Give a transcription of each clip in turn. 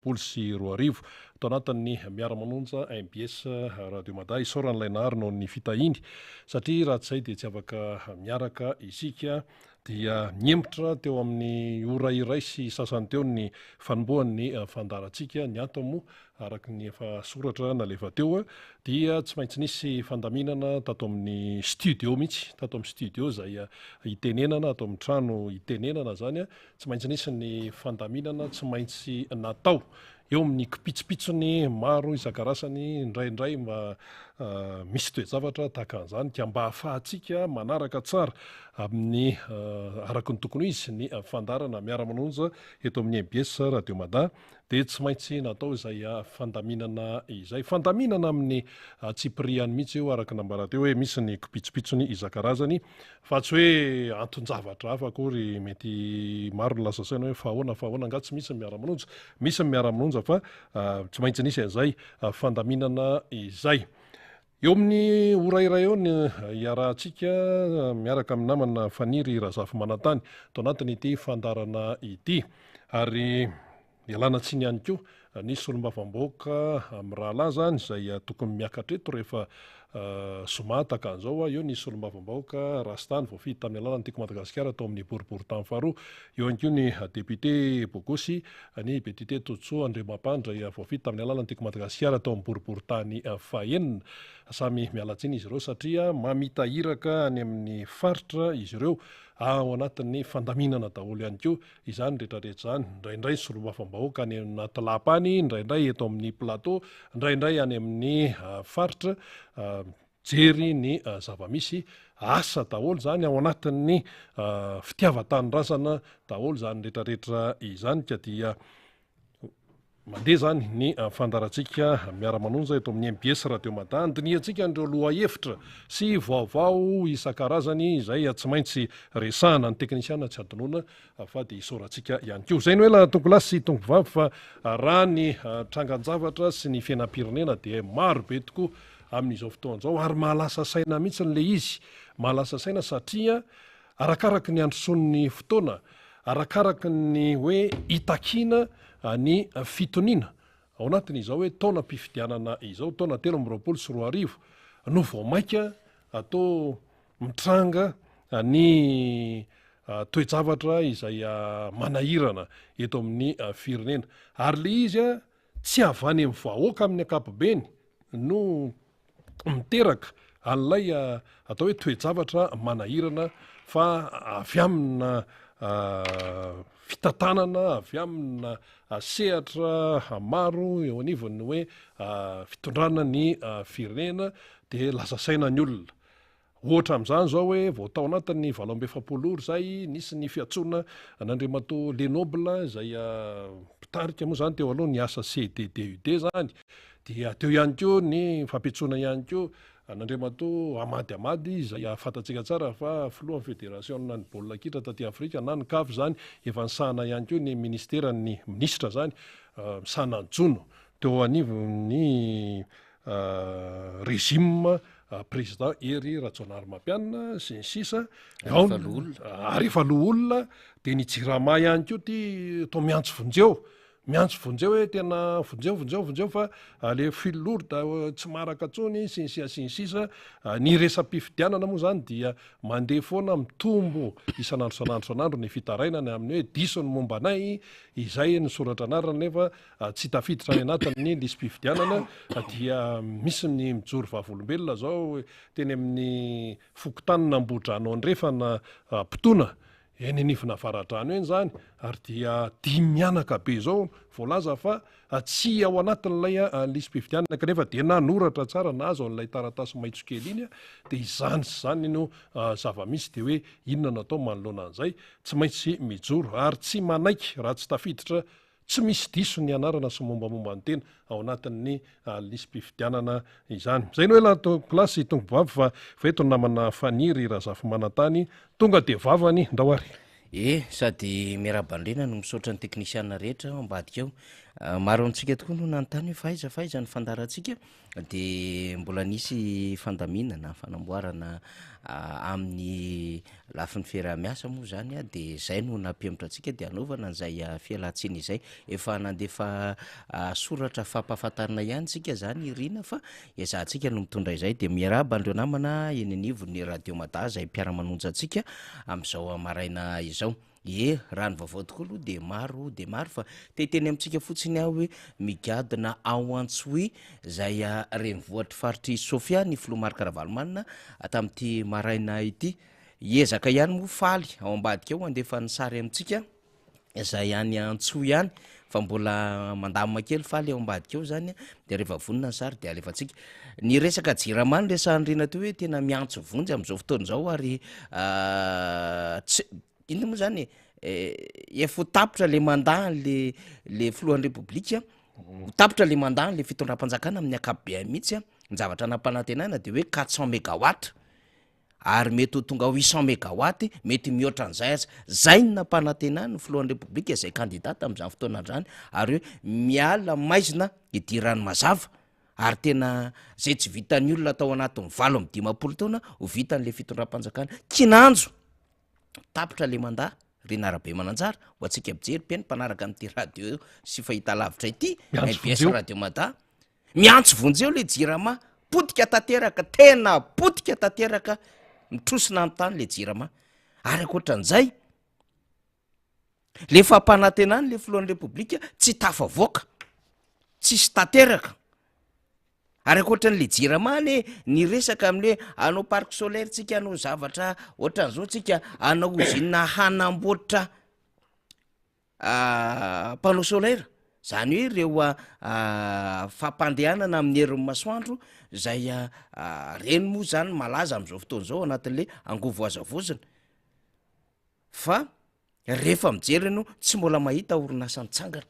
2020 tao anatin'ny Miara-manonja mbs Radio Mada. Isaorana ilay Nahary noho ny fitahiany satria raha tsy izay dia tsy afaka miaraka isika. Dia nihemotra teo amin'ny ora iray sy sasany teo ny fanombohan'ny fandaharantsika. Ny antony moa araka ny efa soratra nalefa teo dia tsy maintsy nisy fandaminana tato amin'ny studio mihitsy, tato amin'ny studio izay itenenana, ato amin'ny trano itenenana izany. Tsy maintsy nisy ny fandaminana tsy maintsy natao eo amin'ny kipitsopitsony maro isan-karazany, indraindray mba misy toe-javatra tahaka an'izany ka mba ahafahantsika manaraka tsara amin'ny araka ny tokony ho izy ny fandaharana miara-manonja eto amin'ny mbs Radio Mada dia tsy maintsy natao izay fandaminana izay. Fandaminana amin'ny antsipiriany mihitsy io araka ny nambara teo hoe misy ny kipitsopitsony isan-karazany Fa tsy hoe anton-javatra hafa akory, mety maro ny lasa saina hoe fa ahoana fa ahoana, angaha tsy misy ny miara-manonja? Misy ny miara-manonja fa tsy maintsy nisy an'izay fandaminana izay. Eo amin'ny ora iray eo ny iarahantsika miaraka amin'ny namana Faniry Razafimanantany ato anatin'ity fandaharana ity. Ary Ialana tsiny ihany koa ny solombavambahoaka mirahalahy izany izay tokony miakatra eto rehefa zoma tahaka an'izao. Eo ny solombavambahoaka Rastany voafidy tamin'ny alalan'ny Tiako Madagasikara tao amin'ny boriborintany faharoa. Eo ihany koa ny député Bogosy, ny député Todisoa Andriamampandry voafidy tamin'ny alalan'ny Tiako Madagasikara tao amin'ny boriborintany fahenina. Samy miala tsiny izy ireo satria mamita iraka any amin'ny faritra izy ireo ao anatin'ny fandaminana daholo ihany koa Izany rehetra rehetra izany, indraindray ny solombavambahoaka any anaty lapa any, indraindray eto amin'ny plateau, indraindray any amin'ny faritra, mijery ny zava-misy, asa daholo izany ao anatin'ny fitiavan-tanindrazana daholo izany rehetra rehetra izany ka dia Mandeha izany ny fandaharantsika miara-manonja eto amin'ny mbs Radio Mada. Andinihantsika an'ireo lohahevitra sy vaovao isan-karazany izay tsy maintsy resahana. Ny teknisiana tsy adinoina fa dia isaorantsika ihany koa. Izay no ela tompokolahy sy tompokovavy fa raha ny trangan-javatra sy ny fiainam-pirenena dia maro be tokoa amin'izao fotoana izao ary mahalasa saina mihitsy ilay izy. Mahalasa saina satria Arakaraky ny androsoan'ny fotoana, arakaraky ny hoe itakiana ny fitoniana ao anatin'izao hoe taonam-pifidianana izao, taona 2023, no vao mainka toa mitranga ny toe-javatra izay manahirana eto amin'ny firenena. Ary ilay izy tsy avy any amin'ny vahoaka amin'ny ankapobeny no miteraka an'ilay atao hoe toe-javatra manahirana fa avy amina fitantanana, avy amina sehatra maro eo anivon'ny hoe fitondrana ny firenena dia lasa saina ny olona. Ohatra amin'izany izao hoe vao tao anatin'ny 48 ora izay nisy ny fiantsoana an'Andriamatoa Lenoble izay mpitarika moa izany teo aloha ny asa CDDUD izany dia teo ihany koa ny fampiantsoana ihany koa an'Andriamatoa Hamady Hamady izay fantatsika tsara fa filohan'ny federasiona ny baolina kitra taty Afrika na ny CAF izany efa nisahana ihany koa ny ministeran'ny minisitra izany misahana ny jono teo anivon'ny régime président Hery Rajaonarimampianina sy ny sisa ary efa loholona de ny jirama ihany koa ty atao miantso vonjeo miantso vonjeo hoe tena vonjeo vonjeo vonjeo fa le fil lourde tsy maharaka tsony sy ny sisa sy ny sisa ny resa-pifidianana moa zany dia mandeha foana mitombo isan'andro isan'andro isan'andro ny fitarainana amin'ny hoe diso ny momba anay izay ny soratra anarana nefa tsy tafiditra any anatin'ny lisi-pifidianana dia misy ny mijoro vavolombelona zao teny amin'ny fokontanin'Ambohidrano Andrefana Mpitona eny anivon'Avaradrano eny izany ary dia dimy mianaka be zao voalaza fa tsy ao anatin'ilay lisi-pifidianana kanefa dia nanoratra tsara nahazo an'ilay taratasy maitso kely iny dia izany sy izany no zava-misy dia hoe inona no atao manoloana an'izay tsy maintsy mijoro ary tsy manaiky raha tsy tafiditra Tsy misy diso ny anarana sy mombamomba ny tena ao anatin'ny lisi-pifidianana izany. Izay no ela tompokolahy sy tompokovavy fa fa eto ny namana Faniry Razafimanantany tonga dia vavany, ndao ary. E, sady miarahaba an-dRena no misaotra ny teknisiana rehetra ao ambadika ao. Maro amintsika tokoa no nanontany hoe fa aiza fa aiza ny fandaharantsika de mbola nisy fandaminana fanamboarana amin'ny lafiny fiaraha-miasa moa zany a de zay no nampihemotra antsika de hanaovana an'izay fialantsiny izay. Efa nandefa soratra fampahafantarana ihany tsika zany Rina fa ezahantsika no mitondra izay de miarahaba an'ireo namana eny anivon'ny radio Mada izay mpiara-manonja antsika amin'izao maraina izao. Ie, raha ny vaovao tokoa aloha dia maro dia maro fa te hiteny amintsika fotsiny aho hoe migadona ao Antsohihy izay renivohitr'ny faritr'i Sofia ny filoha Marc Ravalomanana tamin'ity maraina ity. Hiezaka ihany moa Faly ao ambadika ao handefa ny sary amintsika izay any Antsohihy any fa mbola mandamina kely Faly ao ambadika ao izany dia rehefa vonona ny sary dia alefantsika. Ny resaka jirama no resahan'i Rina teo hoe tena miantso vonjy amin'izao fotoana izao ary tsy inona moa zany e, efa ho tapitra le mandat an'le le filohan'ny repoblika, ho tapitra le mandat an'le fitondram-panjakana amin'ny ankapobeany mihitsy an, ny zavatra nampanantenaina de hoe 400 megawatt ary mety ho tonga 800 megawatt, mety mihoatra an'izay aza, zay no nampanantenan'ny filohan'ny repoblika izay kandida tamin'izany fotoana izany ary hoe miala maizina hidiran'ny mazava ary tena zay tsy vitan'ny olona tao anatin'ny 58 taona ho vitan'le fitondram-panjakana, kinanjo tapitra le mandat ry Narabemananjara ho antsika mpijery mpihaino mpanaraka an'ity radio sy fahitalavitra ity Miantso MBS vonjeo. Radio Mada miantso vonjeo le jirama potika tanteraka tena potika tanteraka mitrosina ny tany le jirama ary ankoatran'izay le fampanantenany le filohan'ny repoblika tsy tafavoaka tsisy tanteraka ary ankoatran'le jirama anie ny resaka amin'ny hoe hanao parc solaire tsika hanao zavatra ohatran'izao tsika hanao usine hanamboatra panneau solaire zany hoe ireo fampandehanana amin'ny herin'ny masoandro zay reny moa zany malaza am'izao fotoana izao anatin'le angovo azo havaozina fa rehefa mijery ianao tsy mbola mahita orinasa nitsangana.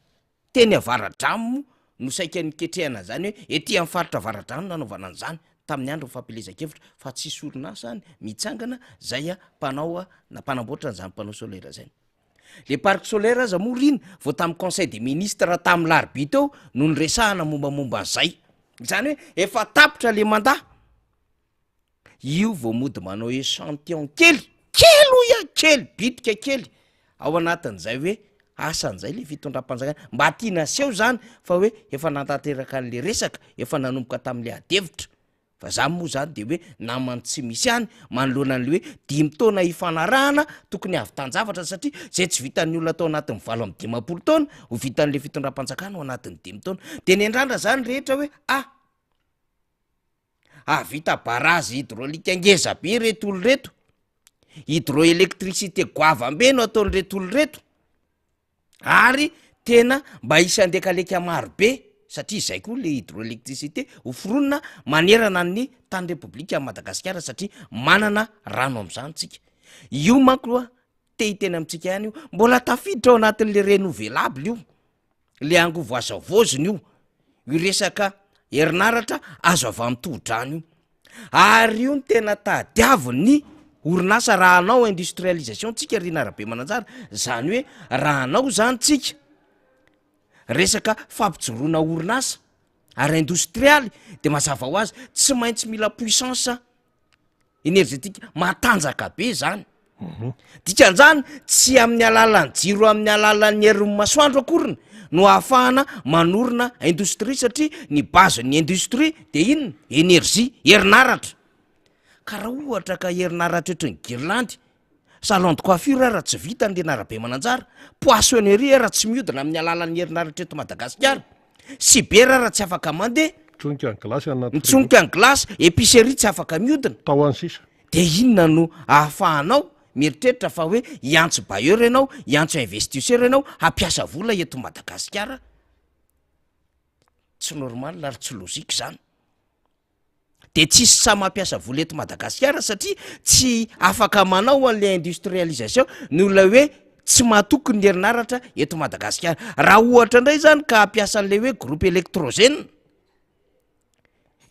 Teny Avaradrano moa no saika niketrehana an'izany hoe ety amin'ny faritra Avaradrano nanaovana an'izany tamin'ny andron'ny fampielezan-kevitra fa tsisy orinasa any mitsangana zay mpanao na mpanamboatra an'izany panneau solaire zay. Le parc solaire aza moa r'iny vao tamin'ny conseil des ministres tamin'ny larobia teo no niresahana mombamomba an'izay. Izany hoe efa tapitra le mandat. Io vao mody manao echantillon kely, kely hoy aho, kely, bitika kely ao anatin'izay hoe asan'izay le fitondram-panjakana, mba tiana aseho zany fa hoe efa natanteraka an'le resaka, efa nanomboka tamin'le ady hevitra, fa za moa zany de hoe naman'ny tsy misy ihany manoloana an'le hoe dimy taona ifanarahana tokony hahavitan-javatra satria zay tsy vitan'ny olona tao anatin'ny 58 taona ho vitan'le fitondram-panjakana ao anatin'ny dimy taona, de niandrandra zany rehetra hoe ah! Hahavita barazy hydraulique ngeza be ireto olo ireto, hydroelectricité goavam-be no ataon'ireto olo ireto, ary tena mba hisy andekaleka maro be satria izay koa le hydroelectricité ho foronina manerana ny tany Repoblika Madagasikara satria manana rano am'zany tsika, io manko a te hiteny amintsika ihany io, mbola tafiditra ao anatin'le renouvelable io. le angovo azo havaozina io, io resaka herinaratra azo avy amin'ny tohodrano io, ary io no tena tadiavin'ny orinasa raha hanao industrialisation tsika ry Rina Rabemananjara, zany hoe raha hanao zany tsika resaka fampijoroana orinasa ara indostrialy de mazava ho azy tsy maintsy mila puissance energetique matanjaka be zany dikan'izany tsy amin'ny alalan'ny jiro amin'ny alalan'ny herin'ny masoandro akoriny no ahafahana manorina indostria satria ny base ny indostria de inona energie herinaratra ka raha ohatra ka herinaratra ohatry ny guirlande Salon de coiffure ara tsy vita ny Rina Rabemananjara, poissonnerie ara tsy miodina amin'ny alalan'ny herinaratra eto Madagasikara, cyber ara tsy afaka mandeha, Mitsonika ny glace any anaty frigo. Mitsonika ny glace, épicerie tsy afaka miodina. Tao any sisa. Dia inona no ahafahanao mieritreritra fa hoe hiantso bailleur ianao, hiantso investisseur ianao hampiasa vola eto Madagasikara? Tsy normal ary tsy logique izany. de tsisy sahy mampiasa vola eto Madagasikara satria tsy afaka manao an'le industrialisation noho ilay hoe tsy mahatoky ny herinaratra eto Madagasikara. Raha ohatra indray zany ka hampiasa an'le hoe groupe électrogène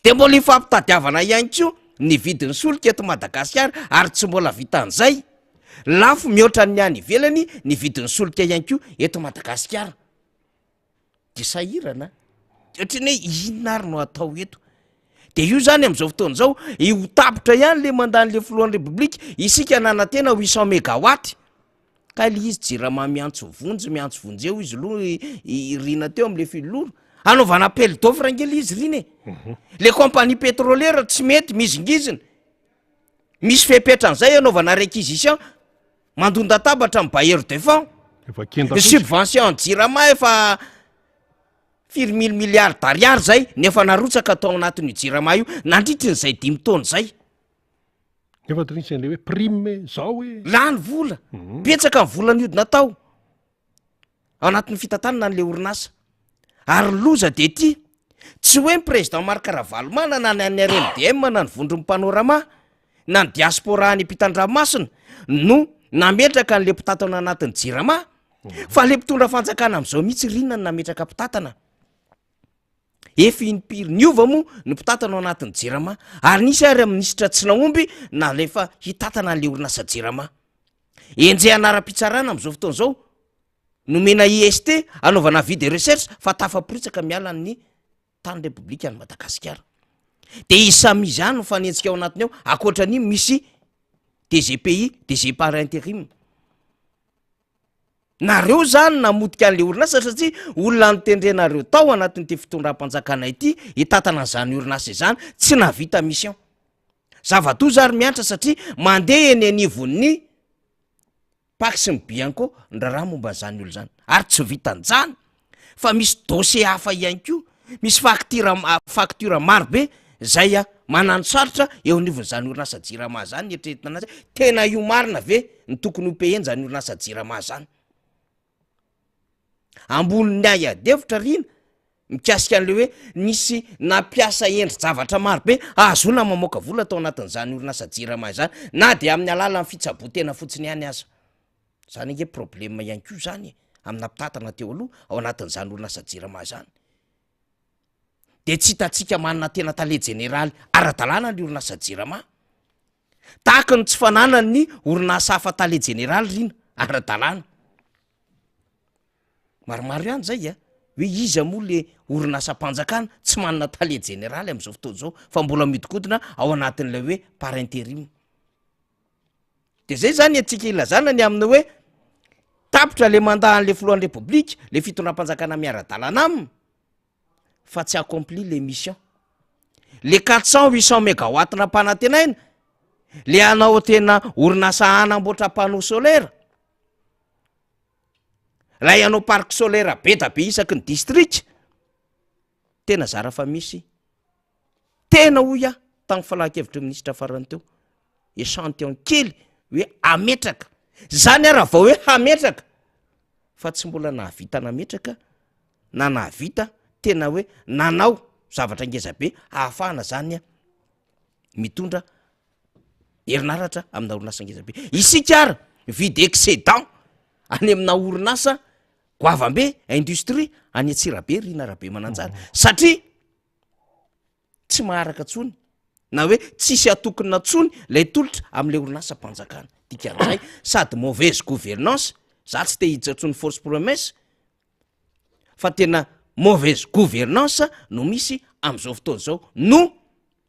de mbola ifampitadiavana ihany koa ny vidin'ny solika eto Madagasikara ary tsy mbola vitan'izay, lafo mihoatra ny any ivelany ny vidin'ny solika ihany koa eto Madagasikara. De sahirana ohatran'ny hoe inona ary no atao eto? De io zany am'zao fotoana zao, i ho tapitra ihany le mandat-n'le filohan'ny repoblika, isika nanantena huit cent megawatt, kay le izy jirama miantso vonjy, miantso vonjeo izy loha i Rina teo am'le filoha, hanaovana appel d'offre ange le izy Rina e, le compagnie pétrolière tsy mety mihizingizina, misy fepetra an'izay anaovana réquisition, Mandon-databatra ny bailleur de fonds. Efa kenda Ny kosa. subvention an'ny jirama efa firy mille milliards d'ariary zay ny efa narotsaka tao anatin'io jirama io nandritry ny zay dimy taona zay. Efa trisy an'le hoe prime zao e. Lany vola, betsaka ny vola nihodina tao. ao anatin'ny fitantanana an'le orinasa. Ary ny loza dia ity, tsy hoe ny président Marc Ravalomanana na ny RMDM na ny vondron'ny Panorama na ny diaspora any ampitan-dranomasina no nametraka an'le mpitantana anatin'ny Jirama fa le mpitondra fanjakana amin'izao mihitsy ry inona no nametraka mpitantana. Efa impiry niova moa ny mpitantana ao anatin'ny Jirama ary nisy ary minisitra tsy nahomby nalefa hitantana an'le orinasa Jirama. Enjehana ara-pitsarana amin'izao fotoana izao, nomena IST hanaovana avis de recherche fa tafaporitsaka miala ny tany Repoblika an'i Madagasikara. De izy samy izy ihany no mifanenjika ao anatiny ao, ankoatra an'iny misy DGPI, DG par intérim. Nareo zany namotika an'le orinasa satria olona notendrenareo tao anatin'ity fitondram-panjakana ity hitantana an'izany orinasa izany tsy nahavita mission. Zava-doza ary miantra satria mandeha eny anivon'ny Pac sy ny Bianco ny raharaha momba an'izany olona izany. Ary tsy vitan'izany fa misy dossier hafa ihany koa, misy facture facture maro be izay manano sarotra eo anivon'izany orinasa Jirama izany ny eritreretina anazy hoe tena io marina ve ny tokony ho payer-n'izany orinasa Jirama izany. Ambonin'ny ahy adihevitra ry ina mikasika an'ilay hoe nisy nampiasa endri-javatra marobe ahazoana mamoaka vola tao anatin'izany orinasa Jirama izany na dia amin'ny alalan'ny fitsaboan-tena fotsiny ihany aza. Izany ange problème ihany koa izany e, amina mpitantana teo aloha ao anatin'izany orinasa Jirama izany. Dia tsy hitantsika manana tena tale jeneraly ara-dalàna ny orinasa Jirama. Tahaka ny tsy fananan'ny orinasa hafa tale jeneraly rina ara-dalàna. Maromaro ihany zay a! Hoe iza moa le orinasam-panjakana tsy manana tale jeneraly am'zao fotoana zao fa mbola mihodinkodina ao anatin'ilay hoe par interim. De zay zany antsika ilazana ny amin'ny hoe tapitra le mandat an'le filohan'ny repoblika, le fitondram-panjakana miara-dalana aminy fa tsy accompli le mission. Le 400 800 megawatt nampanantenaina, le hanao tena orinasa hanamboatra panneau solaire, Ilay hanao parc solaire be da be isaky ny distrika, tena zara fa misy, tena hoy aho tamin'ny filan-kevitry ny minisitra farany teo, echantillon kely hoe hametraka, zany ara vao hoe hametraka fa tsy mbola nahavita nametraka na nahavita tena hoe nanao zavatra ngeza be ahafahana zany mitondra herinaratra amina orinasa ngeza be. Isika ary mividy excédent any amina orinasa goavam-be industrie any Antsirabe ry Rina Rabemananjara satria tsy maharaka tsony na hoe tsisy atokona tsony lay tolotra am'le orinasam-panjakana. Dikan'izay sady mauvaise gouvernance, za tsy te hiditra tsony fausse promesse fa tena mauvaise gouvernance no misy am'zao fotoana zao no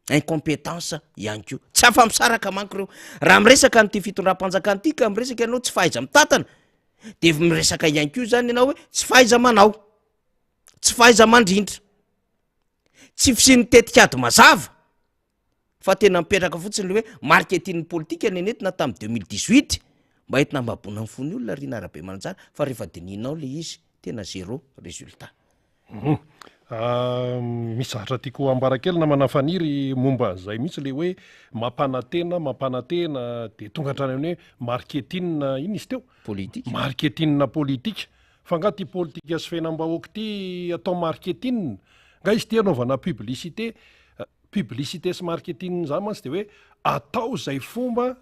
incompetence ihany koa. Tsy afa-misaraka manko ireo. Raha miresaka an'ity fitondram-panjakana ity ka miresaka ianao tsy fahaiza-mitantana de miresaka ihany koa zany ianao hoe tsy fahaiza-manao, tsy fahaiza-mandrindra, tsy fisian'ny tetikady mazava fa tena mipetraka fotsiny le hoe marketing politika ny nentina tamin'ny 2018 mba entina hambaboana ny fon'ny olona ry Rina Rabemananjara fa rehefa dinihinao le izy tena zéro résultat. Misy zavatra tiako ambara kely namana Faniry momba an'izay mihitsy le hoe mampanantena mampanantena de tonga hatrany amin'ny hoe marketing inona izy teo? Politika. Marketing politika. Fa nga ty politika sy fiainam-bahoaka ty atao marketing? Nga izy ty anaovana publicité? Publicité sy marketing zany mantsy de hoe atao zay fomba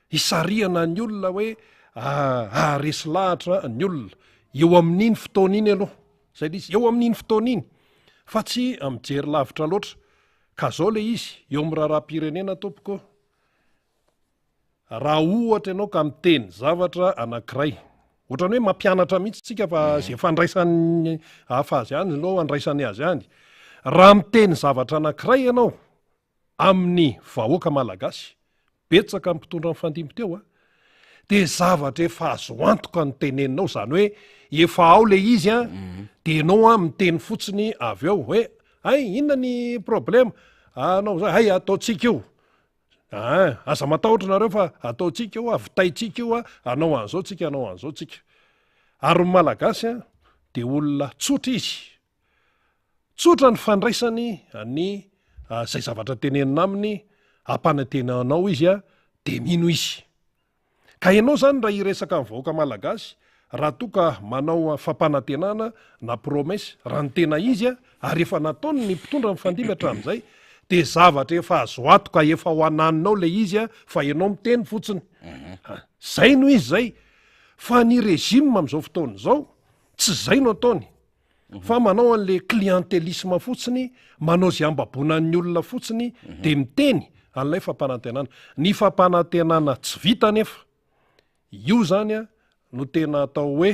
hisarihana ny olona hoe haharesy lahatra ny olona eo amin'iny fotoana iny aloha, zay le izy, eo amin'iny fotoana iny fa tsy mijery lavitra loatra. Ka zao le izy, eo amin'ny raharaham-pirenena tompoko, raha ohatra ianao ka miteny zavatra anankiray. Ohatran'ny hoe mampianatra mihitsy tsika fa zay fandraisan'ny hafa azy any aloha andraisany azy any. Raha miteny zavatra anankiray ianao amin'ny vahoaka malagasy, betsaka ny mpitondra nifandimby teo a, dia zavatra efa azo antoka no teneninao, izany hoe efa ao le izy a, dia ianao a miteny fotsiny avy eo hoe hay inona ny problema, anao zay hay ataontsika io, aa aza matahotra nareo fa ataontsika io a, vitaintsika io a, hanao an'izao tsika, hanao an'izao tsika. Ary ny malagasy a dia olona tsotra izy, Tsotra ny fandraisany ny izay zavatra tenenina aminy, ampanantena anao izy dia mino izy. Ka ianao izany raha hiresaka amin'ny vahoaka malagasy, raha toa ka manao fampanantenana na promesse, raha ny tena izy ary efa nataony ny mpitondra mifandimby hatramin'izay, dia zavatra efa azo antoka efa ho ananinao ilay izy fa ianao miteny fotsiny. Izay no izy izay. Fa ny régime amin'izao fotoana izao, tsy izay no ataony. Fa manao an'le clientelisme fotsiny, manao ze hambaboana ny olona fotsiny de miteny an'ilay fampanantenana. Ny fampanantenana tsy vita anefa, io zany a no tena atao hoe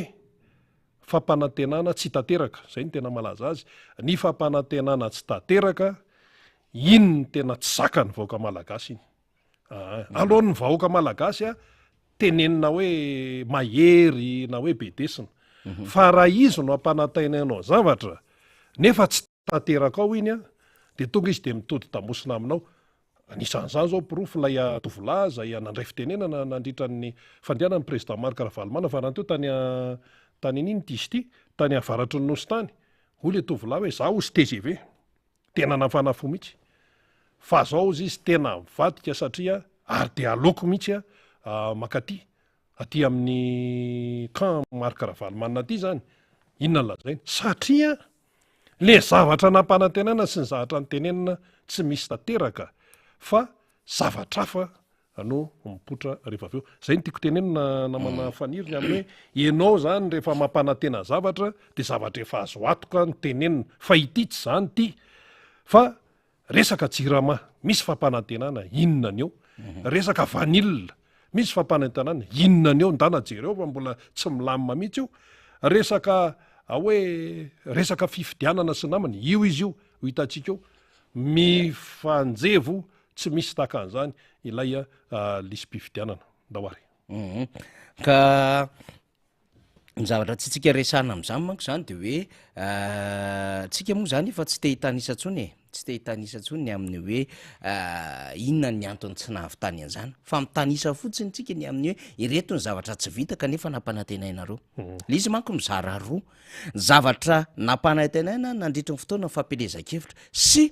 fampanantenana tsy tanteraka, zay no tena malaza azy, ny fampanantenana tsy tanteraka, iny no tena tsy zakan'ny vahoaka malagasy iny. Aa, alohan'ny vahoaka malagasy a tenenina hoe mahery na hoe bedesina, fa raha izy no ampanantenainao zavatra nefa tsy tanteraka ao iny a, de tonga izy de mitodi-damosina aminao. Anisan'izany zao porofo ilay tovolahy izay nandray fitenenana nandritra ny fandehanan'ny président Marc Ravalomanana farany teo tany tany an'inona ity izy ity, tany avaratry ny nosy tany, hoy ilay tovolahy hoe za hozy tgv. Tena nafana fo mihitsy. Fa zao ozy izy tena mivadika satria ary de aleoko mihitsy a mankaty aty amin'ny camp Marc Ravalomanana aty zany, inona no lazainy? Satria le zavatra nampanantenana sy ny zavatra notenenina tsy misy tanteraka fa zavatra hafa no mipoitra rehefa avy eo. Zay no tiako tenenina namana Faniry ny amin'ny hoe ianao zany rehefa mampanantena zavatra de zavatra efa azo atoka no tenenina fa ity tsy zany ity fa resaka jirama misy fampanantenana inona ny eo, resaka vanille misy fampanantenana inona ny eo, ndana jereo fa mbola tsy milamina mihitsy io, resaka hoe resaka fifidianana sy namany io izy io ho hitantsika eo mifanjevo Tsy misy tahaka an'izany ilay lisi-pifidianana. Ndao ary. Hum. Ka ny zavatra tiantsika resahana amin'izany manko zany de hoe tsika moa zany efa tsy te hitanisa intsony e, tsy te hitanisa intsony ny amin'ny hoe inona ny antony tsy nahavitany an'izany fa mitanisa fotsiny tsika ny amin'ny hoe ireto ny zavatra tsy vita kanefa nampanantenainareo. Le izy manko mizara roa, ny zavatra nampanantenaina nandritry ny fotoana fampielezan-kevitra sy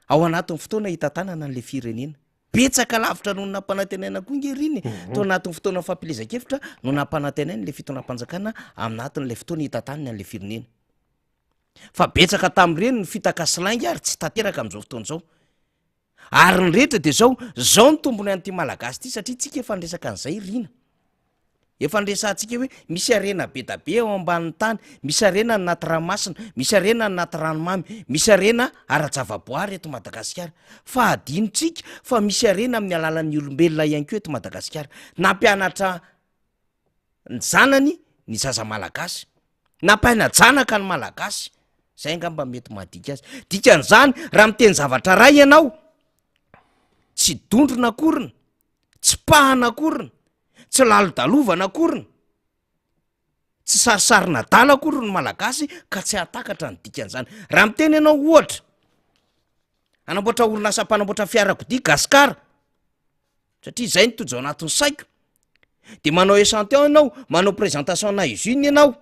ao anatin'ny fotoana hitantanana an'ilay firenena. Betsaka lavitra noho ny nampanantenaina koa nge r'iny e. Tao anatin'ny fotoana fampielezan-kevitra no nampanantenaina ilay fitondram-panjakana aminatin'ilay fotoana hitantanany an'ilay firenena. Fa betsaka tamin'ireny ny fitaka sy lainga ary tsy tanteraka amin'izao fotoana izao. Ary ny rehetra dia zao, zao ny tombony an'ity Malagasy ity satria tsika efa niresaka an'izay Rina. Efa niresahantsika hoe misy harena be da be ao ambanin'ny tany, misy harena any anaty ranomasina, misy harena any anaty ranomamy, misy harena ara-javaboary eto Madagasikara. Fa adinontsika fa misy harena amin'ny alalan'ny olombelona ihany koa eto Madagasikara. Nampianatra ny zanany ny zaza malagasy. Nampiana-janaka ny malagasy. Zay angamba mety mahadika azy. Dikan'izany, raha miteny zavatra iray ianao, tsy dondrona akoriny, tsy pahana akoriny, tsy lalodalovana akoriny, tsy sarisarin'adala akory ny malagasy ka tsy hahatakatra ny dikan'izany. Raha miteny ianao ohatra, hanamboatra orinasa mpanamboatra fiarakodia Gascar, satria izay no tojo ao anatin'ny saiko, de manao échantillon ianao, manao présentation ana usine ianao,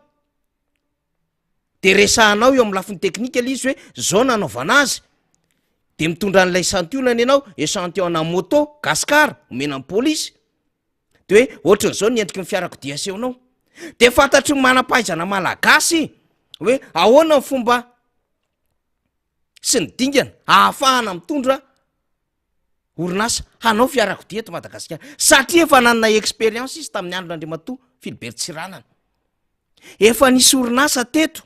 de resahanao eo amin'ny lafiny teknika le izy hoe zao nanaovana azy, de mitondra an'ilay santionany ianao, échantillon ana moto Gascar omena ny polisy, de hoe ohatran'izao ny endriky ny fiarakodia asehonao, de fantatry ny manam-pahaizana malagasy hoe ahoana ny fomba sy ny dingana ahafahana mitondra orinasa hanao fiarakodia eto Madagasikara satria efa nanana expérience izy tamin'ny andron'Andriamatoa Philibert Tsiranana. Efa nisy orinasa teto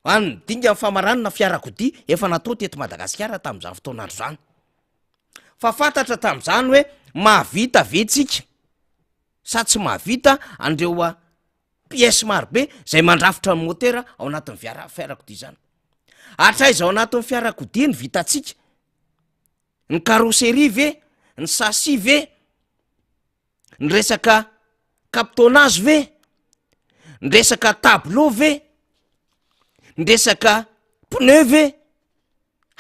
any dingan'ny famaranana fiarakodia efa natao teto Madagasikara tamin'izany fotoana andro izany. Fa fantatra tamin'izany hoe mahavita ve tsika? Sa tsy mahavita an'ireo pièces marobe zay mandrafitra ny motera ao anatin'ny fiara- fiarakodia zany? Hatraiza ao anatin'ny fiarakodia ny vitantsika? Ny carrosserie ve? Ny chassis ve? Ny resaka captonnage ve? Ny resaka tableau ve? Ny resaka pneu ve?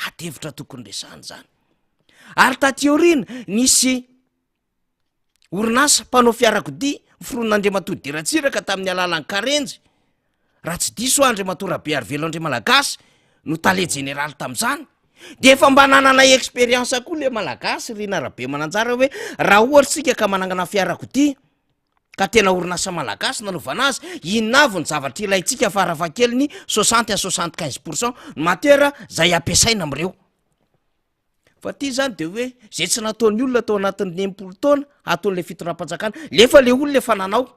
Ady hevitra tokony resahana zany. Ary taty aoriana nisy orinasa mpanao fiarakodia noforonon'Andriamatoa Didier Ratsiraka tamin'ny alalan'ny Karenjy, raha tsy diso aho Andriamatoa Rabearivelo Andriamalagasy no tale jeneraly tamin'izany, de efa mba nanana expérience koa le Malagasy Rina Rabemananjara hoe raha ohatra isika ka manangana fiarakodia ka tena orinasa malagasy nanaovana azy, inona avy ny zavatra ilaintsika farafahakeliny soixante à 75 pourcent ny matière zay ampiasaina amin'ireo. Fa ty zany de hoe zay tsy nataon'ny olona tao anatin'ny 60 taona ataon'le fitondram-panjakana, lefa le olona efa nanao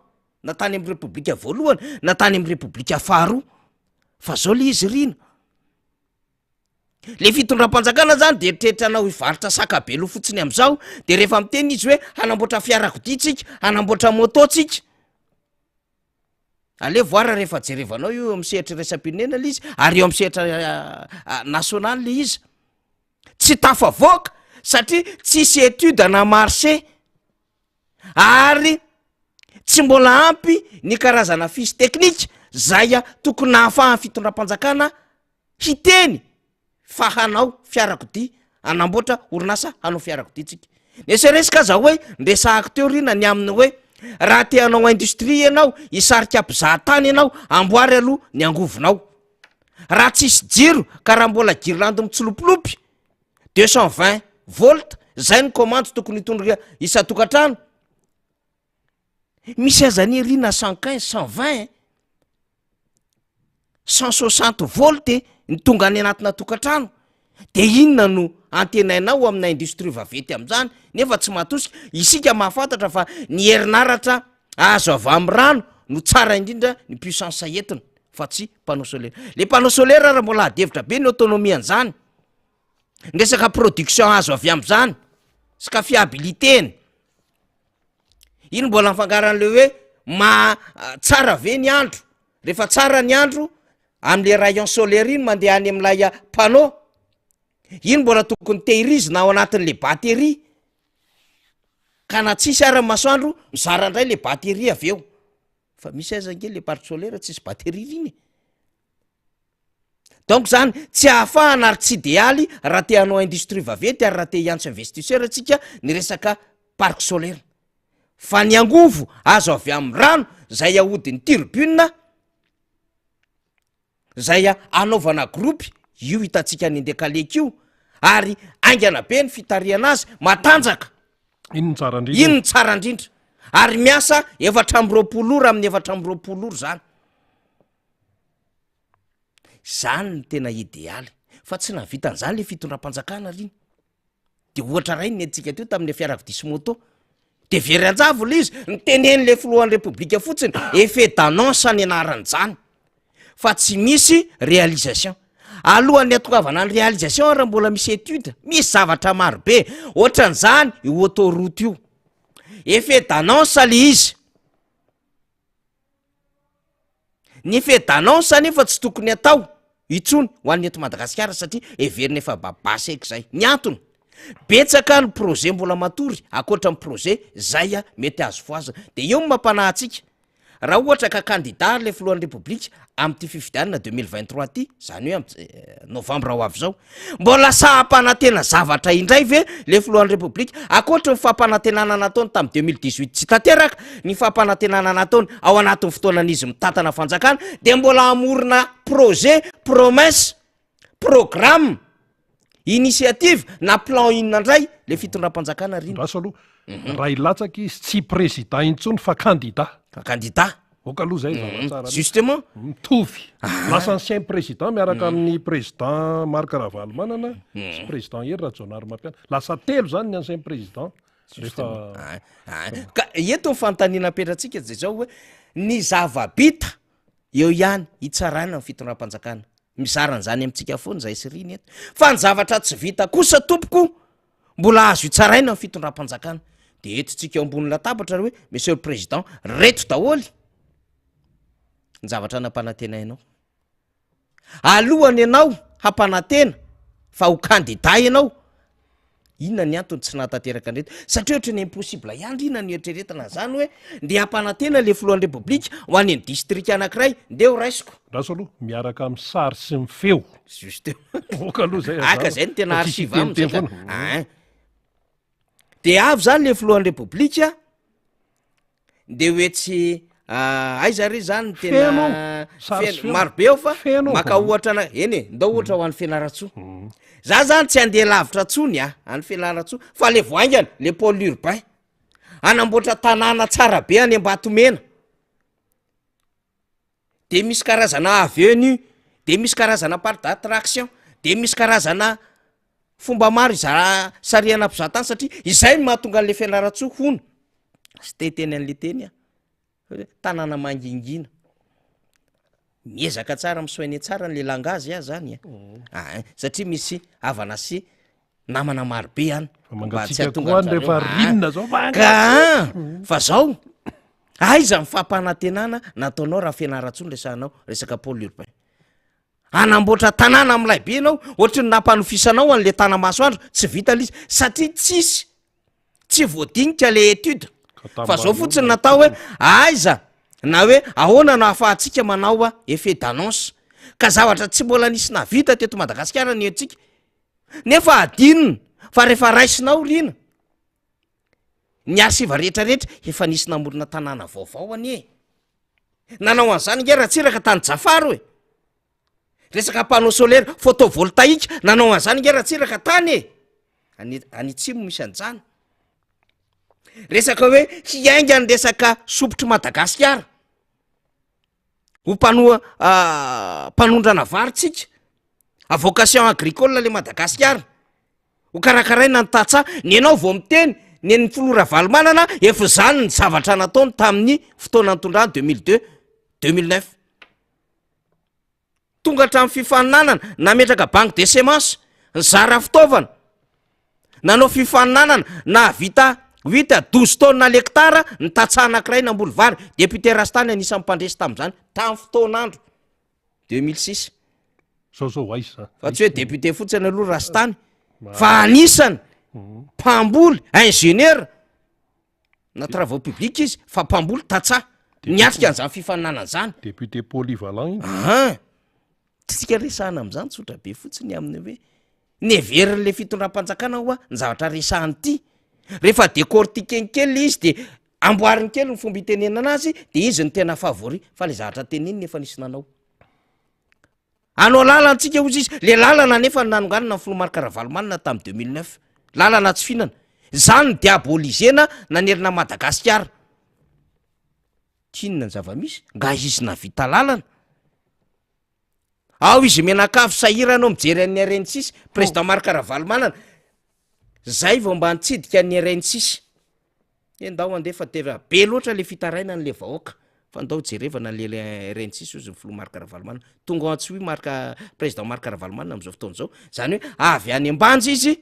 na tany amin'ny repoblika voalohany na tany amin'ny repoblika faharoa, fa zao le izy rina, le fitondram-panjakana zany de eritreritra anao hivarotra saka be loha fotsiny am'zao, de rehefa miteny izy hoe hanamboatra fiarakodia tsika, hanamboatra moto tsika, Aleo voir rehefa jerevanao io eo amin'ny sehatra iraisam-pirenena le izy ary eo amin'ny sehatra nasionaly le izy, tsy tafavoaka satria tsisy étude na marché ary tsy mbola ampy ny karazana fiche technique zay tokony nahafahan'ny fitondram-panjakana hiteny fa hanao fiarakodia, hanamboatra orinasa hanao fiarakodia tsika. Ne serait-ce qu'aza hoe niresahako teo rina ny amin'ny hoe raha te hanao industrie ianao, hisarika mpizahatany ianao, amboary aloha ny angovonao. Raha tsisy jiro ka raha mbola guirlande mitsilopilopy, 220 volt, zay ny commande tokony hitondra isan-tokantrano, Misy aza anie ry na 115, 120 e, 160 volt e, ny tonga any anatina tokantrano, de inona no antenainao amina industrie vaventy am'zany nefa tsy mahatosika, isika mahafantatra fa ny herinaratra azo avy amin'ny rano no tsara indrindra ny puissance entina fa tsy panneau solaire, le panneau solaire ary mbola ady hevitra be ny autonomie an'zany, ny resaka production azo avy am'zany sy ka fiabilité-ny. Iny mbola mifangaro an'le hoe ma- tsara ve ny andro, rehefa tsara ny andro am'le rayon solaire iny mandeha any am'ilay panneau, iny mbola tokony tehirizina ao anatin'le batterie, ka na tsisy ara ny masoandro mizara indray le batterie avy eo, fa misy aza ange le parc solaire tsisy batterie iny e. Donc zany tsy ahafahana ary tsy idealy raha te hanao industrie vaventy ary raha te hiantso investisseur tsika ny resaka parc solaire fa ny angovo azo avy amin'ny rano zay ahodin'ny turbine zay anaovana groupe io hitantsika any Andekaleka io ary aingana be ny fitarihana azy matanjaka. Iny no tsara indrindra. Iny no tsara indrindra ary miasa 24 ora amin'ny 24 ora zany. Zany no tena idealy fa tsy nahavita an'zany le fitondram-panjakana ry iny, de ohatra ray ny nentintsika teo tamin'le fiarakodia sy moto, de very anjavona le izy, nitenen'le filohan'ny repoblika fotsiny, effet d'annonce ny anaran'zany fa tsy misy réalisation, alohan'ny hatongavana ny réalisation ary mbola misy étude, misy zavatra maro be ohatran'zany io autoroute io, effet d'annonce le izy. Ny effet d'annonce anefa tsy tokony atao intsony ho an'ny eto Madagasikara satria heverina efa ba bas eky zay. Ny antony, betsaka ny projet mbola matory ankoatra ny projet zay mety azo fohazina. De eo no mampanahy antsika, raha ohatra ka kandida ary le filohan'ny repoblika amin'ity fifidianana 2023 ty, zany hoe am- novambra ho avy zao, Mbola sahy hampanantena zavatra indray ve le filohan'ny Repoblika? Ankoatry ny fampanantenana nataony tamin'ny 2018 tsy tanteraka, ny fampanantenana nataony ao anatin'ny fotoanan'izy mitantana fanjakana dia mbola hamorona projet, promesse, programme, initiative na plan inona indray le fitondram-panjakana ry? Andraso aloha, raha hilatsaka izy tsy président intsony fa candidat. Fa candidat. Ok aloha zay zava tsara mihitsy. Justement. Mitovy. Lasa ancien président miaraka amin'ny président Marc Ravalomanana sy président Hery Rajaonarimampianina. Lasa telo zany ny ancien président rehefa Ka eto ny fanontaniana apetratsika de zao hoe ny zava-bita eo ihany hitsarana ny fitondram-panjakana. Mizara an'izany amintsika foana izahay sy Rina eto. Fa ny zavatra tsy vita kosa tompoko mbola azo hitsaraina ny fitondram-panjakana. De entintsika eo ambony latabatra ry hoe monsieur le président, reto daholo ny zavatra nampanantenainao. Alohany ianao hampanantena fa ho kandida ianao, inona ny antony tsy nahatanteraka an'ireto? Satria ohatran'ny impossible ihany ry inona no ieritreretana an'izany hoe ndeha hampanantena le filohan'ny repoblika ho any amin'ny distrika anankiray, ndeha ho raisiko. Andraso aloha, miaraka amin'ny sary sy ny feo. Juste. Aoka aloha izay Aka hazava zay no tena fa tsisy archive aminy hiteniteny zay ka. foana. Ein. De avy zany le filohan'ny repoblika, de hoe tsy aiza re zany ny tena Feno, sary sy feno feo. marobe ao fa Feno. maka ohatra ana eny e ndao ohatra ho any Fianarantsoa za zany tsy andeha lavitra tsony a any Fianarantsoa fa le vao haingana le pôle urbain hanamboatra tanàna tsara be any Ambatomena de misy karazana avenue, de misy karazana parc d'attraction, de misy karazana fomba maro iza- sarihana mpizahatany satria izay no mahatonga an'le Fianarantsoa hono, sy te hiteny an'le teny aho, hoe tanàna mangingina, miezaka tsara mi-soigner tsara an'le langage aho zany a, ain, satria misy havana sy namana maro be any Fa mba tsy mangatsiaka hahatonga koa any an-dry rehefa zareo. ririnina zao, Ka mangatsiaka. fa zao, aiza ny fampanantenana nataonao raha Fianarantsoa no resahanao resaka pôle urbain? Hanamboatra tanàna milay be ianao, ohatry ny nampanofisanao an'le Tanamasoandro, tsy vita le izy satria tsisy, tsy voadinika le étude. Fa zao fotsiny natao hoe aiza na hoe ahoana no ahafahantsika manao effet d'annonce, ka zavatra tsy mbola nisy nahavita teto Madagasikara ny antsika. Nefa adinony fa rehefa raisinao ry ina ny archive rehetra rehetra efa nisy namorona tanàna vaovao anie e. Nanao an'izany ange Ratsiraka tany Jafaro e. Resaka panneau solaire photovoltaïque nanao an'izany ange Ratsiraka tany e. Any any atsimo misy an'izany. Resaka hoe hiainga ny resaka sompitry Madagasikara. Ho mpanoa mpanondrana vary tsika, à vocation agricole le Madagasikara, ho karakaraina ny tantsaha, ny anao vao miteny ny an'ny filoha Ravalomanana efa izany ny zavatra nataony tamin'ny fotoana nitondrany 2002, 2009. Tonga hatramin'ny fifaninanana, nametraka banque de semence, nizara fitaovana, nanao fifaninanana, nahavita huit à douze tonnes à l'hectare ny tantsaha anankiray namboly vary. Député Rastany anisan'ny mpandresy tamin'izany, tamin'ny fotoan'andro 2006. Zao zao aiza? Fa tsy hoe député fotsiny aloha Rastany, fa anisany mpamboly, ingénieur. na travaux publics izy fa mpamboly tantsaha niatrika an'izany fifaninanana zany. Député polyvalent iny. Ahan! Tsika resahana amin'izany tsotra be fotsiny amin'ny hoe neverin'le fitondram-panjakana hoa ny zavatra resahany ity, rehefa décortiquer-ny kely le izy de amboariny kely ny fomba itenenana azy de izy no tena favori fa le zavatra teneniny efa nisy nanao. Hanao lalana tsika hozy izy, le lalana anefa no nanonganana ny filoha Marc Ravalomanana tamin'ny 2009, lalana tsy fihinana, zany no diabolisena nanerana an'i Madagasikara. K'inona ny zava-misy? Nga izy nahavita lalana? Ao izy mianakavy sahirana ao mijery an'ny RN6, président Marc Ravalomanana, zay vao mba nitsidika ny RN6. He ndao andeha fa tena be loatra le fitarainana le vahoaka fa ndao jerevana le RN6 ozy ny filoha Marc Ravalomanana. Tonga ao Antsohihy Marc président Marc Ravalomanana am'zao fotoana zao, zany hoe avy any Ambanja izy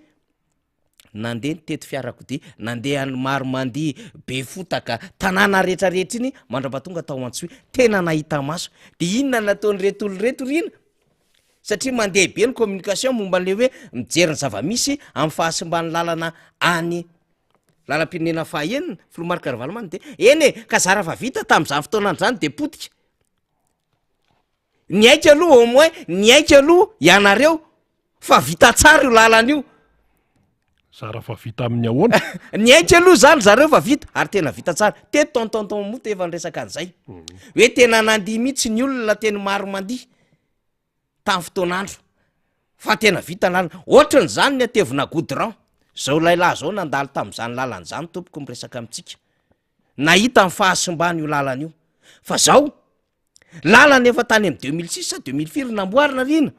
nandeha nitety fiarakodia, nandeha any Maromandia, Befotaka, tanàna rehetrarehetra iny mandrapatonga tao Antsohihy, tena nahita maso. De inona no nataon'ireto olona ireto ry ina? Satria mandeha be ny communication momba an'le hoe mijery ny zava-misy amin'ny fahasimban'ny lalana any Lalam-pirenena faha-enina, filoha Marc Ravalomanana dia, eny e, ka zara fa vita tamin'izany fotoana izany dia potika. Niaiky aloha au moins, niaiky aloha ianareo fa vita tsara io lalana io. Zara fa vita amin'ny ahoana? Niaiky aloha zany zareo fa vita, ary tena vita tsara. Teto tonton Tonton Moto efa niresaka an'izay. Hoe tena nandihy mihitsy ny olona teny Maromandia. tamin'ny fotoan'andro fa tena vita ny lalana, ohatran'izany ny hatevina goudron, zao lahilahy zao nandalo tamin'izany lalana izany tompoko miresaka amintsika, nahita ny fahasimban'io lalana io, fa zao lalana efa tany amin'ny 2006 sa 2000 firy namboarina ry ina?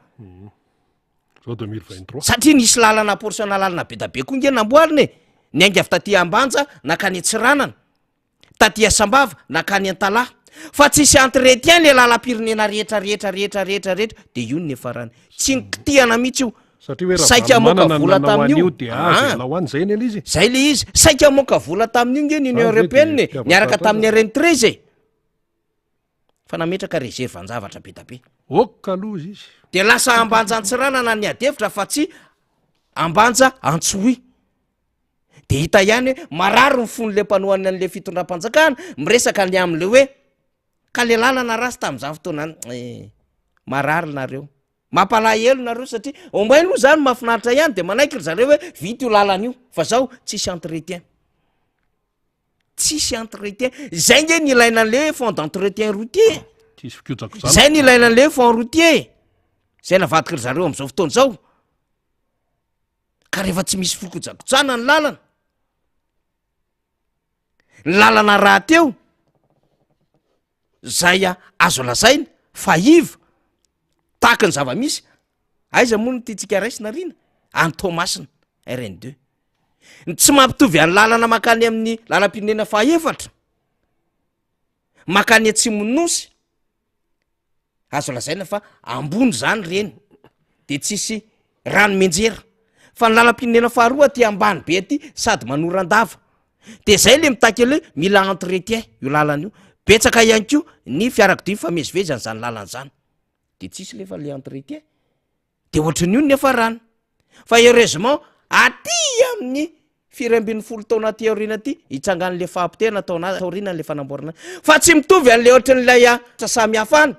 Zao 2023. Satria nisy lalana portion lalana be da be koa nge namboarina e, niainga avy taty Ambanja nankany Antsiranana. taty Sambava nankany Antalaha fa tsisy entretien le lalam-pirenena rehetra rehetra rehetra rehetra rehetra de io no niafarany tsy nikitihana mihitsy io. Satria hoe Saika hamoaka Ravalomanana vola nanao tamin'io. an'io dia azo Ah. ialao any, zay anie le izy e. Zay le izy, saika hamoaka vola tamin'io nge ny Union Zany ve dia Européenne e, fitiavan-tanindrazana? niaraka tamin'ny RN 13 e. Fa nametraka réserve an-javatra be da be. Ok aloha izy. Dia lasa Ambanja Antsiranana ny ady hevitra fa tsy Ambanja Antsohihy. Dia hita ihany hoe marary ny fon'le mpanohana an'le fitondram-panjakana miresaka ny amin'le hoe ka le lalana ratsy tamin'izany fotoana eh, marary nareo. Mampalahelo nareo satria au moins aloha zany mahafinaritra ihany de manaiky ry zareo hoe vita io lalana io fa zao tsisy entretien. Tsisy entretien. Zay nge ny ilaina an'le fonds d'entretien routier. Tsisy fikojakojana. Zay ny ilaina an'le fonds routier. Zay navadiky ry zareo am'izao fotoana izao. Ka rehefa tsy misy fikojakojana ny lalana, ny lalana rahateo zay azo lazaina fa iva tahaky ny zava-misy, aiza moa no tiantsika raisina rina? Any Toamasina, RN deux. Ny tsy mampitovy an'ny lalana mankany amin'ny lalam-pirenena fahaefatra, mankany atsimon'ny nosy, Azo lazaina fa ambony zany reny de tsisy rano mianjera fa ny lalam-pirenena faharoa aty ambany be aty sady manoran-dava de zay le mitaky ale mila entretien io lalana io, betsaka ihany koa ny fiarakodia mifamezivezy an'zany lalana zany de tsisy lefa le entretien. De ohatran'io ny niafarany. Fa heureusement aty amin'ny 14 taona aty aoriana aty hitsangan'le fahapotehana tao taorianan'le fanamboarana fa tsy mitovy an'le ohatran'ilay asa samy hafa any.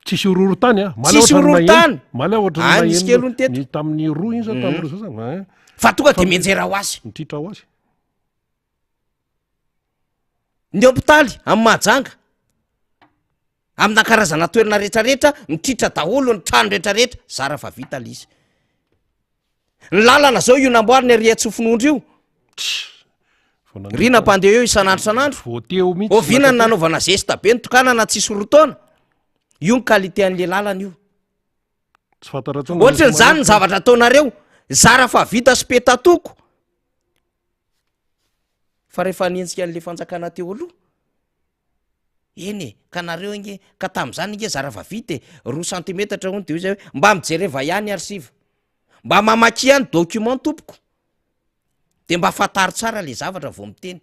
Tsisy horohorontany a. Omaly Tsisy aho ohatran'ny horohorontany. naheno. Omaly aho ohatran'ny Ah, nisy naheno kely hono teto. ny tamin'ny roa iny sa tamin'ny roa sasany, hein. Fa tonga de mianjera ho azy. Mitritra ho azy. Ny hopitaly amin'ny Mahajanga. Amina karazana toerana retraretra, mitritra daholo ny trano retraretra, zara fa vita le izy. Ny lalana zao io namboarina ery Antsofinondry io. Ry nampandeha eo isan'andro isan'andro. Vao teo mihitsy. Oviana ny nanaovana zesta be nitokanana tsisy roa taona. Io ny qualité an'le lalana io. Tsy fantatra intsony. Ohatran'izany ny zavatra ataonareo. Zara fa vita sy petatoko. Fa rehefa nihenjika an'le fanjakana teo aloha. Eny e, ka nareo ange, ka tamin'izany ange zara fa vita e, roa santimetatra hono de hoy zay hoe mba mijereva ihany archive, mba mamakia ihany document tompoko, de mba fantaro tsara le zavatra vao miteny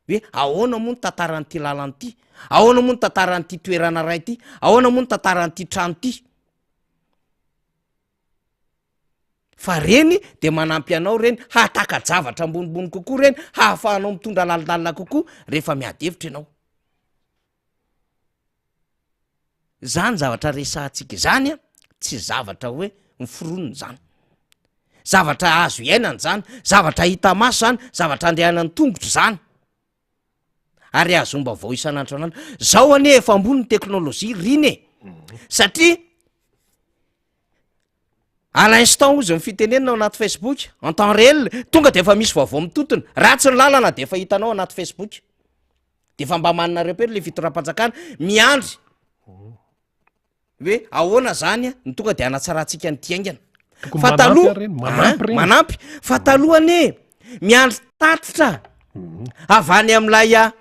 hoe ahoana moa ny tantaran'ity lalana ity, ahoana moa ny tantaran'ity toerana iray ity, ahoana moa ny tantaran'ity trano ity. Fa reny de manampy anao reny hahataka-javatra ambonimbony kokoa reny hahafahanao mitondra lalindalina kokoa rehefa miady hevitra ianao. Zany zavatra resahantsika zany a, tsy zavatra hoe miforonina zany, zavatra azo iainana zany, zavatra hita maso zany, zavatra andehanan'ny tongotra zany, ary ahazoam-baovao isan'andro isan'andro. Zao anie efa ambony ny teknôlôjia r'iny e, satria À l'instant hozy ny fitenenana ao anaty Facebook, en temps réel, tonga de efa misy vaovao mitontona, ratsy ny lalana de efa hitanao anaty Facebook, de efa mba manana repère le fitondram-panjakana, miandry hoe ahoana zany no tonga de hanatsarantsika an'ity haingana. Tokony Fa manampy taloha, ary ireny, manampy ireny. manampy, fa taloha anie miandry tatitra avy any amin'ilay ah,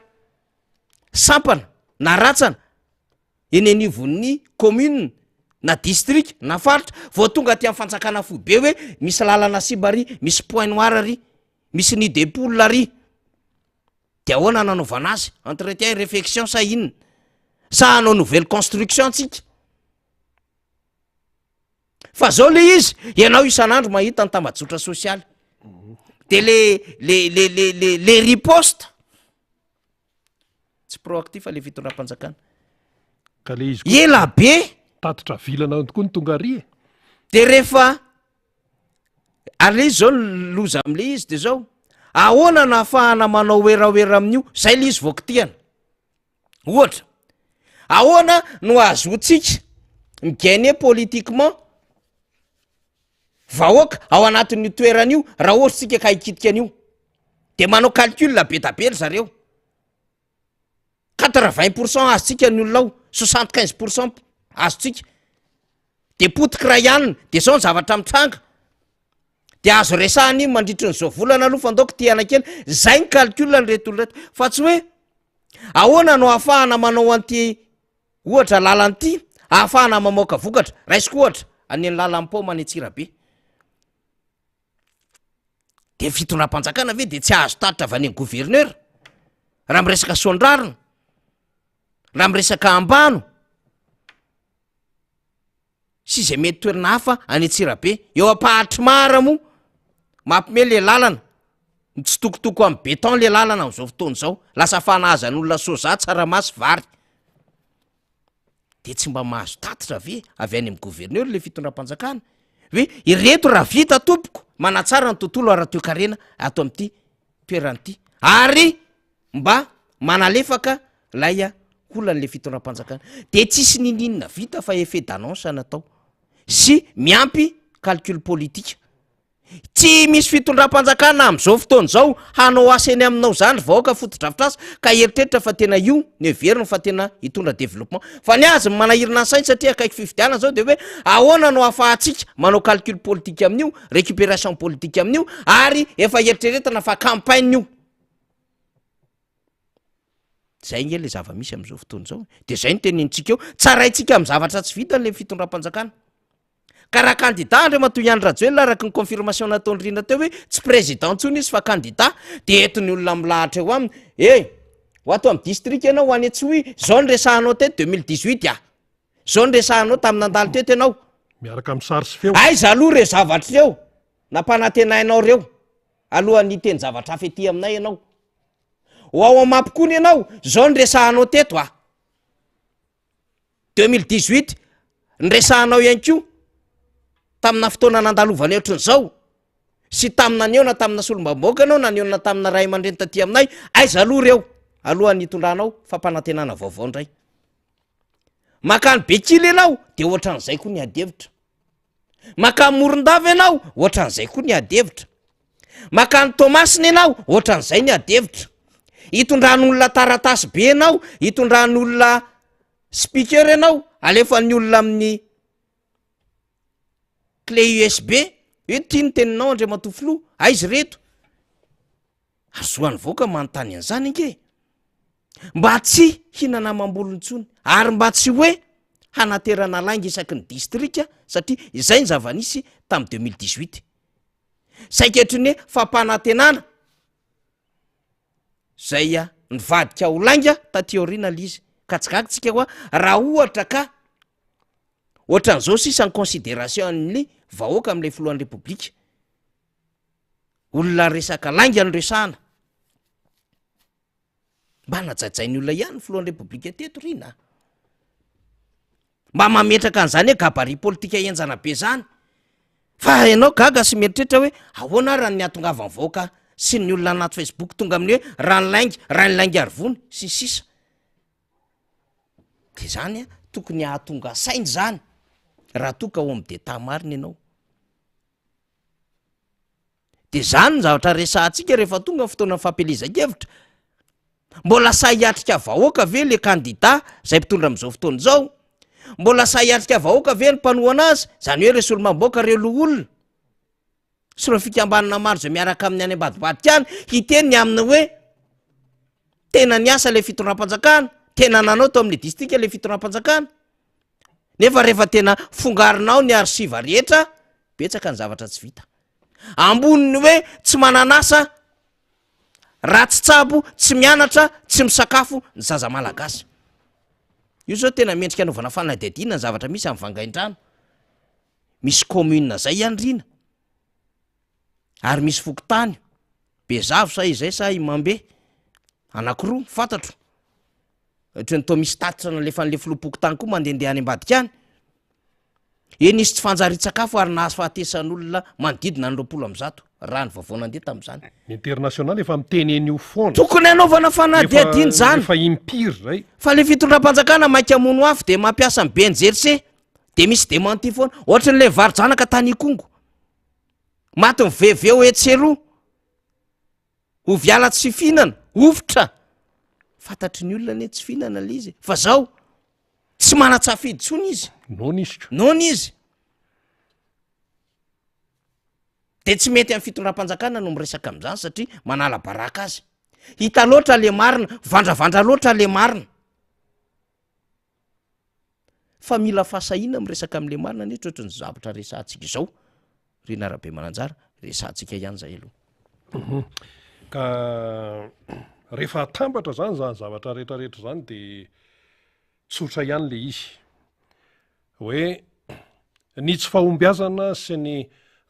sampana na ratsana eny anivon'ny commune na district na faritra vao tonga aty amin'ny fanjakana foibe hoe misy lalana simba ary, misy point noir ary, misy nid de poule ary, de ahoana nanaovana azy? Entretien et réfection sa inona? Sa hanao nouvelle construction tsika? Fa zao le izy, ianao isan'andro mahita ny tambajotra sosialy, de le le le le le le riposte Tsy proactif le fitondram-panjakana. Ka le izy koa Ela be. Tatitra vilana tokoa ny tonga ary e. De rehefa ary le izy zao ny loza am'le izy de zao, ahoana no ahafahana manao werawera amin'io, zay le izy vao kitihana. Ohatra, ahoana no ahazoantsika mi-gagner politiquement vahoaka ao anatin'io toerana io raha ohatra tsika ka hikitika an'io, de manao calcul be da be ry zareo. 80 pourcent azontsika ny olona ao, 75 pourcent azontsika, de potiky ray alina, de zao ny zavatra mitranga, de azo resahana iny mandritry ny zao volana aloha fa ndao kitihana kely, zay ny calcul an'ireto olona ireto, fa tsy hoe ahoana no ahafahana manao an'ity ohatra lalana ity, ahafahana mamoaka vokatra, raisiko ohatra. any amin'ny lalan'ny paoma any Antsirabe. De ny fitondram-panjakana ve de tsy hahazo tatitra avy any amin'ny gouverneur? Raha miresaka soandrarina, raha miresaka ambano, sy izay mety toerana hafa any Antsirabe, eo Ampahatrimara moa, mampime le lalana, mitsitokotoko amin'ny beton le lalana am'izao fotoana izao, lasa fanahazan'olona soja, tsaramaso, vary. De tsy mba mahazo tatitra ve avy any amin'ny gouverneur le fitondram-panjakana hoe ireto raha vita tompoko manatsara ny tontolo ara-toekarena ato amin'ity toerana ity ary mba manalefaka lay olan'le fitondram-panjakana de tsisy ninininona vita fa effet d'annonce natao sy miampy calcul politique Tsy misy fitondram-panjakana amin'izao fotoana izao hanao asa eny aminao izany ry vahoaka fotodrafitrasa ka hieritreritra fa tena io no heveriny fa tena hitondra développement. Fa ny azy ny manahirana ny sainy satria akaiky fifidianana izao dia hoe ahoana no ahafahantsika manao calcul politique amin'io, récupération politique amin'io ary efa eritreretina fa campagne io. Zay nge le zava-misy amin'izao fotoana izao e. De zay no tenenintsika eo, tsaraintsika amin'ny zavatra tsy vitany le fitondram-panjakana. Ka raha candidat Andriamatoa Andry Rajoelina araka ny confirmation nataon'i Rina teo hoe tsy président intsony izy fa candidat de entin'ny olona milahatra eo aminy, eh! Ho ato amin'ny district ianao ho any Antsohihy, zao no resahanao teto 2018 ah! Zao no resahanao tamin'ny nandalo teto ianao. Miaraka amin'ny sary sy feo. Aiza aloha ireo zavatra ireo nampanantenainao ireo alohan'ny hiteny zavatra hafa ety aminay ianao. Ho ao Mampikony ianao, zao no resahanao teto ah! 2018, niresahanao ihany koa tamina fotoana nandalovana ohatran'izao sy tamina nihaona tamina solombavambahoaka ianao na nihaona tamina ray aman-dreny taty aminay, aiza aloha ireo alohan'ny hitondranao fampanantenana vaovao indray. Makany Bekily ianao de ohatran'izay koa ny ady hevitra. Makany Morondava ianao ohatran'izay koa ny ady hevitra. Makany Toamasina ianao ohatran'izay ny ady hevitra. Hitondran'olona taratasy be ianao, hitondran'olona speaker ianao, alefan'ny olona amin'ny clé USB, hoe ty ny teninao Andriamatoa Filoha, aiza ireto? Ary zo an'ny vahoaka manontany an'izany ange e! Mba tsy hihinana amam-bolo intsony, ary mba tsy hoe hanaterana lainga isaky ny distrika, satria izay ny zava-nisy tamin'ny 2018. Saika ohatry ny hoe fampanantenana zay nivadika ho lainga taty aoriana le izy, ka tsy gaga tsika hoa raha ohatra ka ohatran'izao sisa ny considération an'ny vahoaka amin'ilay filohan'ny repoblika. Olona resaka lainga no resahana. Mba najajain'ny olona ihany ny filohan'ny repoblika teto ry na. Mba mametraka an'izany hoe gabarit politika henjana be zany. Fa ianao gaga sy mieritreritra hoe ahoana ary ny hahatongavan'ny vahoaka sy ny olona anaty Facebook tonga amin'ny hoe rano lainga, rainilainga arivony sy ny sisa. De zany a, tokony hahatonga saina zany raha toa ka homme d'Etat marina ianao. De zany ny zavatra resahantsika rehefa tonga ny fotoanan'ny fampielezan-kevitra. Mbola sahy hiatrika vahoaka ve le kandida zay mpitondra amin'izao fotoana izao? Mbola sahy hiatrika vahoaka ve ny mpanohana azy? Zany hoe ireo solombavambahoaka, ireo loholona sy ireo fikambanana maro zay miaraka aminy any ambadibadika any hiteny ny amin'ny hoe tena niasa le fitondram-panjakana, tena nanao tao amin'ny distrika le fitondram-panjakana. Nefa rehefa tena fongarinao ny archive rehetra, betsaka ny zavatra tsy vita. Ambonin'ny hoe tsy manan'asa, ratsy tsabo, tsy mianatra, tsy misakafo ny zaza malagasy. Io zao tena mendrika anaovana fanadihadiana ny zavatra misy amin'ny Vangaindrano. Misy commune zay ihany Rina. Ary misy fokontany, Bezavo sa izay sa Imambe, anakiroa fantatro. Ohatran'ny toa misy tatitra nalefan'le filoham-pokontany koa mandehandeha any ambadika any. Hoe nisy tsy fanjarian-tsakafo ary nahazo fahatesan'olona manodidina ny 120 raha ny vaovao nandeha tamin'izany. Ny international efa miteny an'io foana. Tokony hanaovana fanadihadiana izany. Efa impiry zay. Fa le fitondram-panjakana maika hamono afo de mampiasa ny BNGRC de misy démenti foana. Ohatran'ilay varo-janaka tany Ikongo. Maty miveveo etsy sy eroa. Oviala tsy fihinana, hovitra. Fantatry ny olona anie tsy fihinana le izy e. Fa zao, tsy manan-tsafidy intsony izy. Noana izy ko. Noana izy. De tsy mety amin'ny fitondram-panjakana no miresaka amin'izany satria manala baraka azy. Hita loatra le marina, vandravandra loatra le marina. Fa mila fahasahiana miresaka amin'le marina anie ohatry ny zavatra resahantsika izao Rina Rabemananjara, resahantsika ihany zay aloha. Mhm. Ka rehefa atambatra zany zany zavatra rehetrarehetra zany de tsotra ihany le izy. Hoe ny tsy fahombiazana sy ny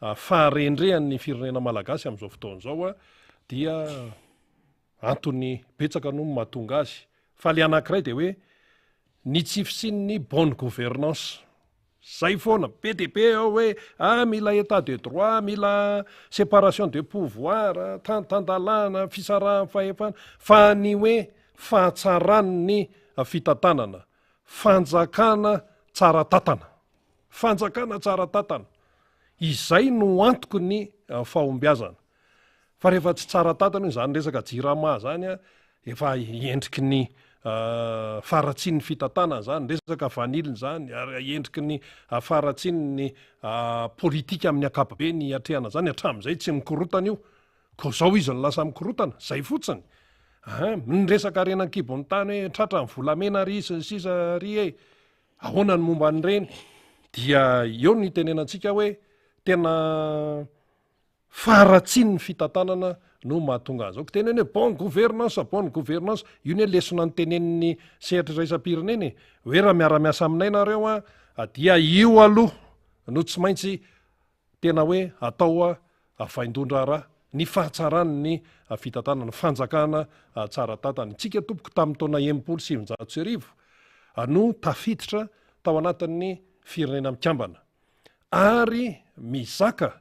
faharendrehan'ny firenena malagasy amin'izao fotoana izao dia antony betsaka no mahatonga azy. Fa le anankiray de hoe ny tsy fisian'ny bonne gouvernance. Zay foana, be dia be ao hoe ah mila état de droit, mila séparation de pouvoir, tan-tan-dalàna, fisarahan'ny fahefana, fa ny hoe fahatsaran'ny fitantanana, fanjakana tsara tantana, fanjakana tsara tantana, izay no antoky ny fahombiazana. Fa rehefa tsy tsara tantana io zany resaka jirama zany a, efa endriky ny faharatsian'ny fitantanana zany, resaka vanille zany, ary endriky ny faharatsian'ny politika amin'ny ankapobeny hiatrehana zany, hatramin'izay tsy mikorotana io, koa zao izy no lasa mikorotana, zay fotsiny. Ein, ny resaka harena an-kibon'ny tany hoe tratra ny volamena ry sy ny sisa ry e, ahoana ny momba an'ireny? Dia eo no itenenantsika hoe tena Faharatsian'ny fitantanana no mahatonga an'izao. Ko teneno hoe bonne gouvernance, bonne gouvernance, io ne lesona notenenin'ny sehatra iraisam-pirenena e, hoe raha miara-miasa aminay nareo an, dia io aloha no tsy maintsy tena hoe atao vaindohan-draharaha, ny fahatsaran'ny fitantanana, fanjakana tsara tantana. Isika tompoko tamin'ny taona 1960 no tafiditra tao anatin'ny firenena mikambana. ary mizaka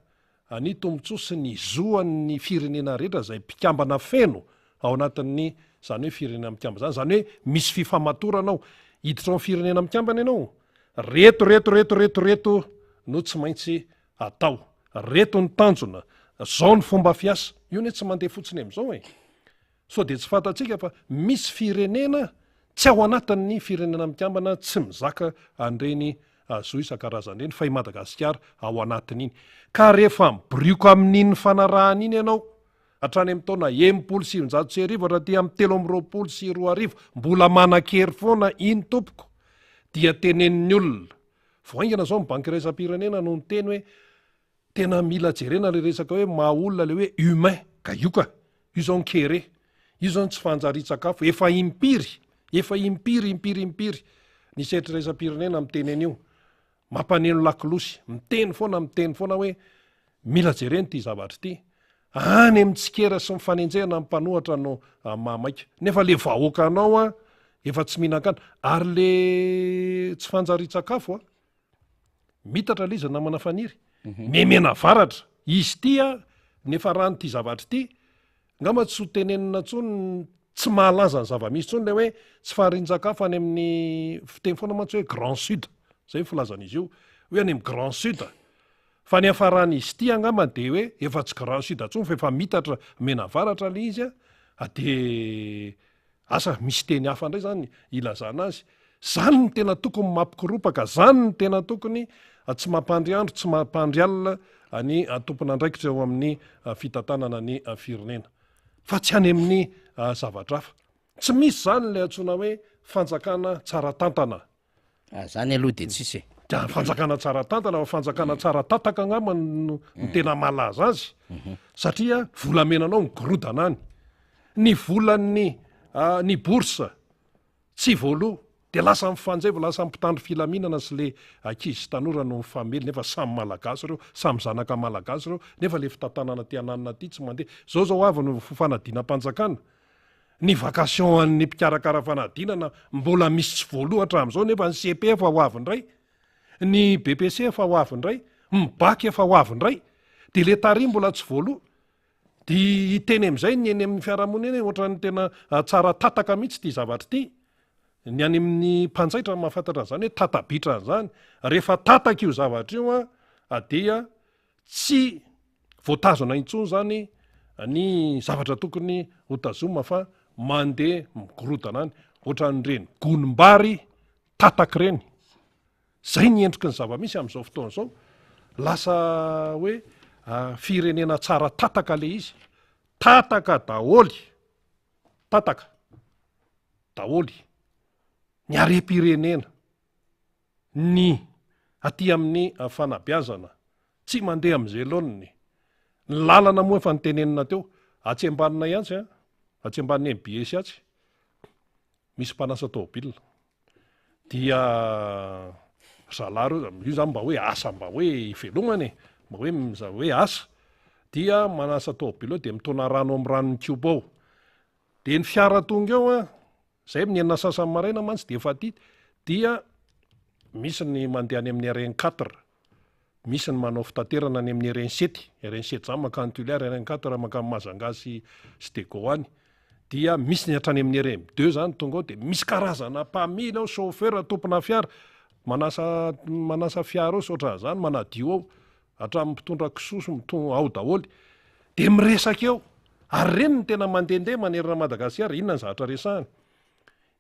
ny tombontsoa sy ny zo an'ny firenena rehetra izay mpikambana feno ao anatin'ny izany hoe firenena mikambana izany, izany hoe misy fifamatorana ao, hiditra ao amin'ny firenena mikambana ianao, reto reto reto reto reto no tsy maintsy atao, reto ny tanjona, zao ny fomba fiasa, io anie tsy mandeha fotsiny amin'izao e. Sao dia tsy fantatsika fa misy firenena tsy ao anatin'ny firenena mikambana tsy mizaka an'ireny zo isan-karazany ireny fa i Madagasikara ao anatin'iny. Ka rehefa mibirioka amin'iny fanarahana iny ianao hatrany amin'ny taona 1960 hatraty amin'ny 2023 mbola manan-kery foana iny tompoko dia tenenin'ny olona. Vao haingana izao ny banky iraisam-pirenena no niteny hoe Tena mila jerena le resaka hoe maha olona le hoe humain ka io ka! Io zao ny kere, io zao ny tsy fanjarian-tsakafo, efa impiry, efa impiry, impiry, impiry ny sehatra iraisam-pirenena miteny an'io, mampaneno lakolosy, miteny foana, miteny foana hoe mila jerena ity zavatra ity, any amin'ny tsikera sy ny fanenjehana ny mpanohatra no mahamaika, nefa le vahoakanao an efa tsy mihinan-kanina, ary le tsy fanjarian-tsakafo an, Mitatra le izy namana Faniry. Mhm. Memena avaratra. Izy ity a, nefa rano ity zavatra ity, ngamba tsy ho tenenina intsony, tsy mahalaza ny zava-misy intsony le hoe tsy faharian-tsakafo any amin'ny fiteny foana mantsy hoe Grand Sud. Zay ny filazan'izy io. Hoe any amin'ny Grand Sud. Fa ny hafaran'izy ity angamba de hoe efa tsy Grand Sud intsony fa efa mitatra menavaratra le izy a, de Asa misy teny hafa indray zany ilazana azy. Zany no tena tokony mampikoropaka, zany no tena tokony tsy mampandry andro, tsy mampandry alina ny tompon'andraikitra eo amin'ny fitantanana ny firenena. Fa tsy any amin'ny zavatra hafa. Tsy misy zany ilay antsoina hoe fanjakana tsara tantana. Ah, zany aloha de tsisy e. Dia fanjakana tsara tantana fa fanjakana tsara tataka angamba no mm. tena malaza azy mhm. satria volamenanao migorodana any ny volan'ny ah, ny bourse tsy voaloha de lasa mifanjevo lasa mpitandro filaminana sy le ankizy sy tanora no mifamely nefa samy malagasy ireo samy zanaka malagasy ireo nefa le fitantanana ty ananina ty tsy mandeha zao zao avy no fanadinam-panjakana Ny vacation an'ny mpikarakara fanadinana mbola misy tsy voaloa hatramin'izao nefa ny cepe efa ho avy indray, ny BPC efa ho avy indray, ny bac efa ho avy indray, dia le tary mbola tsy voaloa. Dia hiteny amin'izay ny eny amin'ny fiarahamonina eny ohatran'ny tena tsara tataka mihitsy ity zavatra ity. Ny any amin'ny mpanjaitra no mahafantatra an'izany hoe tata-bitra an'izany. Rehefa tataka io zavatra io an, dia Tsy voatazona intsony izany ny zavatra tokony ho tazomina fa mandeha migorodana any ohatran'ireny gonim-bary tataka ireny. Izay ny endriky ny zava-misy amin'izao fotoana izao. Lasa hoe firenena tsara tataka ilay izy. Tataka daholo. Tataka daholo. Ny harem-pirenena. Ny aty amin'ny fanabeazana, tsy mandeha amin'izay laoniny. Ny lalana moa efa notenenina teo, atsy ambaninay atsy an, atsy ambanin'ny MBS atsy, misy mpanasa tômôbila. Dia ry zalahy reo, io zany mba hoe asa mba hoe ivelomana e, mba hoe hoe asa. Dia manasa tômôbila eo dia mitaona rano amin'ny ranon'ny kioba ao. Dia ny fiara tonga eo an, zay amin'ny enina sasany maraina mantsy dia efa aty, dia misy ny mandeha any amin'ny RN quatre, misy ny manao fitaterana any amin'ny RN sept, RN sept zany mankany Tuléar, RN quatre mankany Majunga sy sy Diego any, dia misy ny hatrany amin'ny RN deux zany tonga ao dia misy karazana mpamily ao, chauffeur, tompona fiara, manasa manasa fiara ao sy ohatran'izany, manadio ao. Hatramin'ny mpitondra kisoa sy mito ao daholo dia miresaka eo. Ary ireny no tena mandehandeha manerana an'i Madagasikara, inona ny zavatra resahany?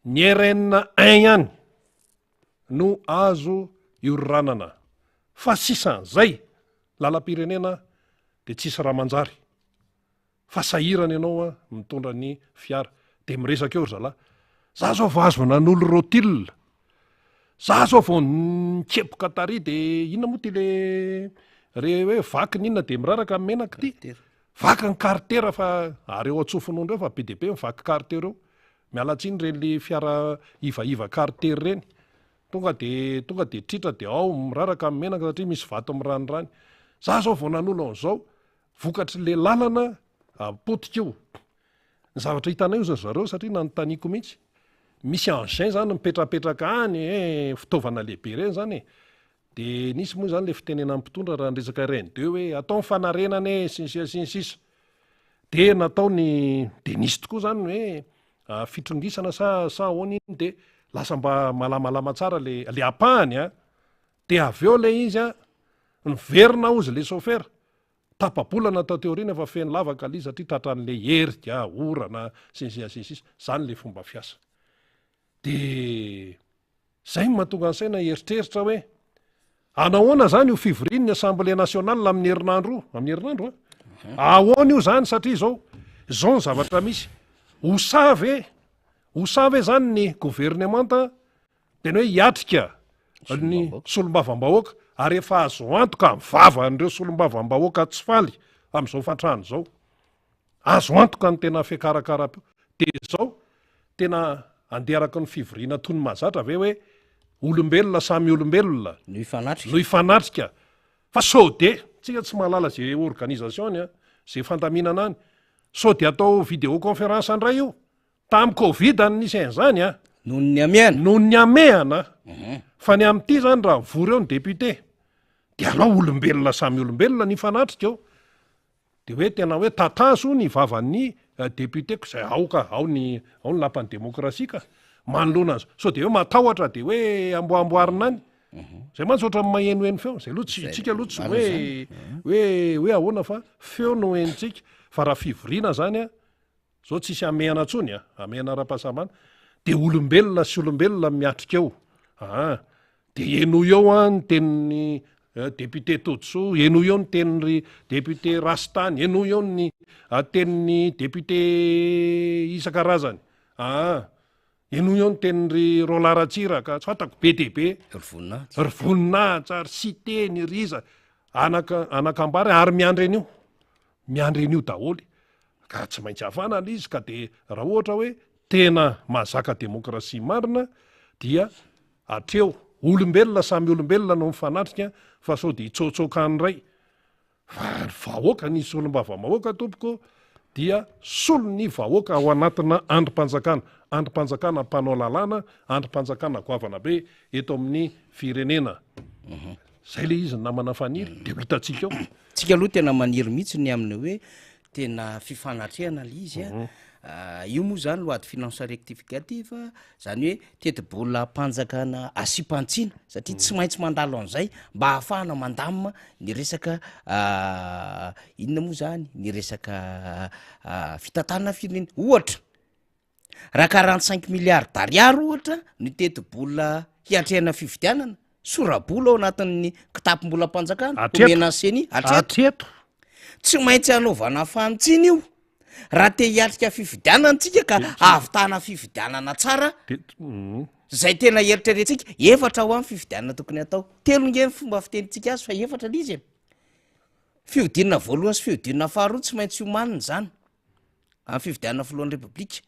Ny RN un ihany no azo ioranana fa sisan'izay lalam-pirenena dia tsisy raha manjary. Fa sahirana ianao an mitondra ny fiara de miresaka eo ry zalahy. Za zao vao azo nanolo rotule. Za zao vao nikepoka tary de inona moa ty le re hoe vaky ny inona de miraraka ny menaka ty. Vaky ny carter fa ary eo antsofonondro eo fa be dia be ny vaky carter eo. Miala tsiny ireny le fiara ivaiva carter ireny. Tonga de tonga de tritra de ao miraraka ny menaka satria misy vato miranirany. Za zao vao nanolo an'izao. Vokatry le lalana potika io. Ny zavatra hitanay ozy ry zareo satria nanontaniako mihitsy, misy engin zany mipetrapetraka any e, fitaovana lehibe ireny zany e, de nisy moa zany le fitenenan'ny mpitondra raha niresaka RN deux hoe atao ny fanarenana e sy ny sisa sy ny sisa, de natao ny, de nisy tokoa zany ny hoe fitrongisana sa sa ahoana iny de lasa mba malamalama tsara le le ampahany an, de avy eo le izy an, niverina ozy le chauffeur, Tapa-bolana taty aoriana efa feno lavaka ilay izy satria tratran'ilay herika, orana, sy ny sisa sy ny sisa. Izany ilay fomba fiasa. Dia izay no mahatonga ny saina hieritreritra hoe anahoana izany io fivorian'ny Assemblée nationale amin'ny herinandro io, amin'ny herinandro an? Ahoana io izany satria izao, izao ny zavatra misy. Ho sahy ve, ho sahy ve izany ny governemanta Tena hoe hiatrika ny solombavambahoaka ary efa azo antoka ny vavan'ireo solombavambahoaka tsy faly amin'izao fatrana izao. Azo antoka ny tena fiakarakaram-peo. Dia izao, tena andeha araka ny fivoriana toy ny mahazatra ve hoe olombelona samy olombelona no hifanatrika. No hifanatrika. Fa sao dia, tsika tsy mahalala izay organisation-ny, izay fandaminana any, sao dia atao vidéoconférence indray io. Tamin'ny covid no nisy an'izany a! Noho ny hamehana. Noho ny hamehana. Fa ny amin'ity zany raha mivory eo ny député de alao olombelona samy olombelona ny hifanatrika eo. De hoe tena hoe tatazo ny vavan'ny député-ko izay ao ka, ao ny ao ny lapan'ny demokrasia ka. Manoloana an'izao. Sao de hoe matahotra de hoe amboamboarina any. Zay mantsy ohatran'ny mahenoheno feo. Zay aloha tsy, tsika aloha tsy hoe hoe hoe ahoana fa feo no henontsika. Fa raha fivoriana zany a, Zao tsisy hamehana tsony a, hamehana ara-pahasalamana, de olombelona sy olombelona miatrika eo aa, de henoy eo an ny tenin'ny député Todisoa, henoy eo ny tenin'ny député Rastany, henoy eo ny tenin'ny député isan-karazany aa, henoy eo ny tenin'ny Roland Ratsiraka, tsy fantako be dia be, Ry Voninahitra, ry Voninahitra, ry Siteny, ry iza, anaka anakambary ary miandry an'io. Miandry an'io daholo ka tsy maintsy havana le izy ka de raha ohatra hoe tena mahazaka demokrasia marina dia hatreo olombelona samy olombelona no mifanatrika fa sao de hitsotsoka any ray fa ny vahoaka ny solombavambahoaka tompoko dia solon'ny vahoaka ao anatina andrim-panjakana andrim-panjakana mpanao lalàna andrim-panjakana goavana be eto amin'ny firenena Zay le izy ny namana Faniry de ho hitantsika eo. Tsika aloha tena maniry mihitsy ny amin'ny hoe tena fifanatrehana le izy a. Io moa zany loi de finance rectificative, zany hoe tetibolam-panjakana asiam-pantsina satria tsy maintsy mandalo an'izay mba ahafahana mandamina ny resaka inona moa zany, ny resaka fitantanana firenena. Ohatra, Raha 45 milliards d'ariary ohatra ny tetibola hiatrehana fifidianana, sora-bola ao anatin'ny kitapom-bolam-panjakana Hatreto. omena ny Ceni hatreto. Hatreto. Tsy maintsy hanaovana fanitsiana io raha te hiatrika fifidianana tsika ka hahavitana fifidianana tsara. De-. Zay tena eritreretintsika, efatra hoa ny fifidianana tokony hatao. Telo nge ny fomba fitenintsika azy fa efatra le izy e. Fihodinana voalohany sy fihodinana faharoa tsy maintsy omanina izany amin'ny fifidianana filohan'ny repoblika.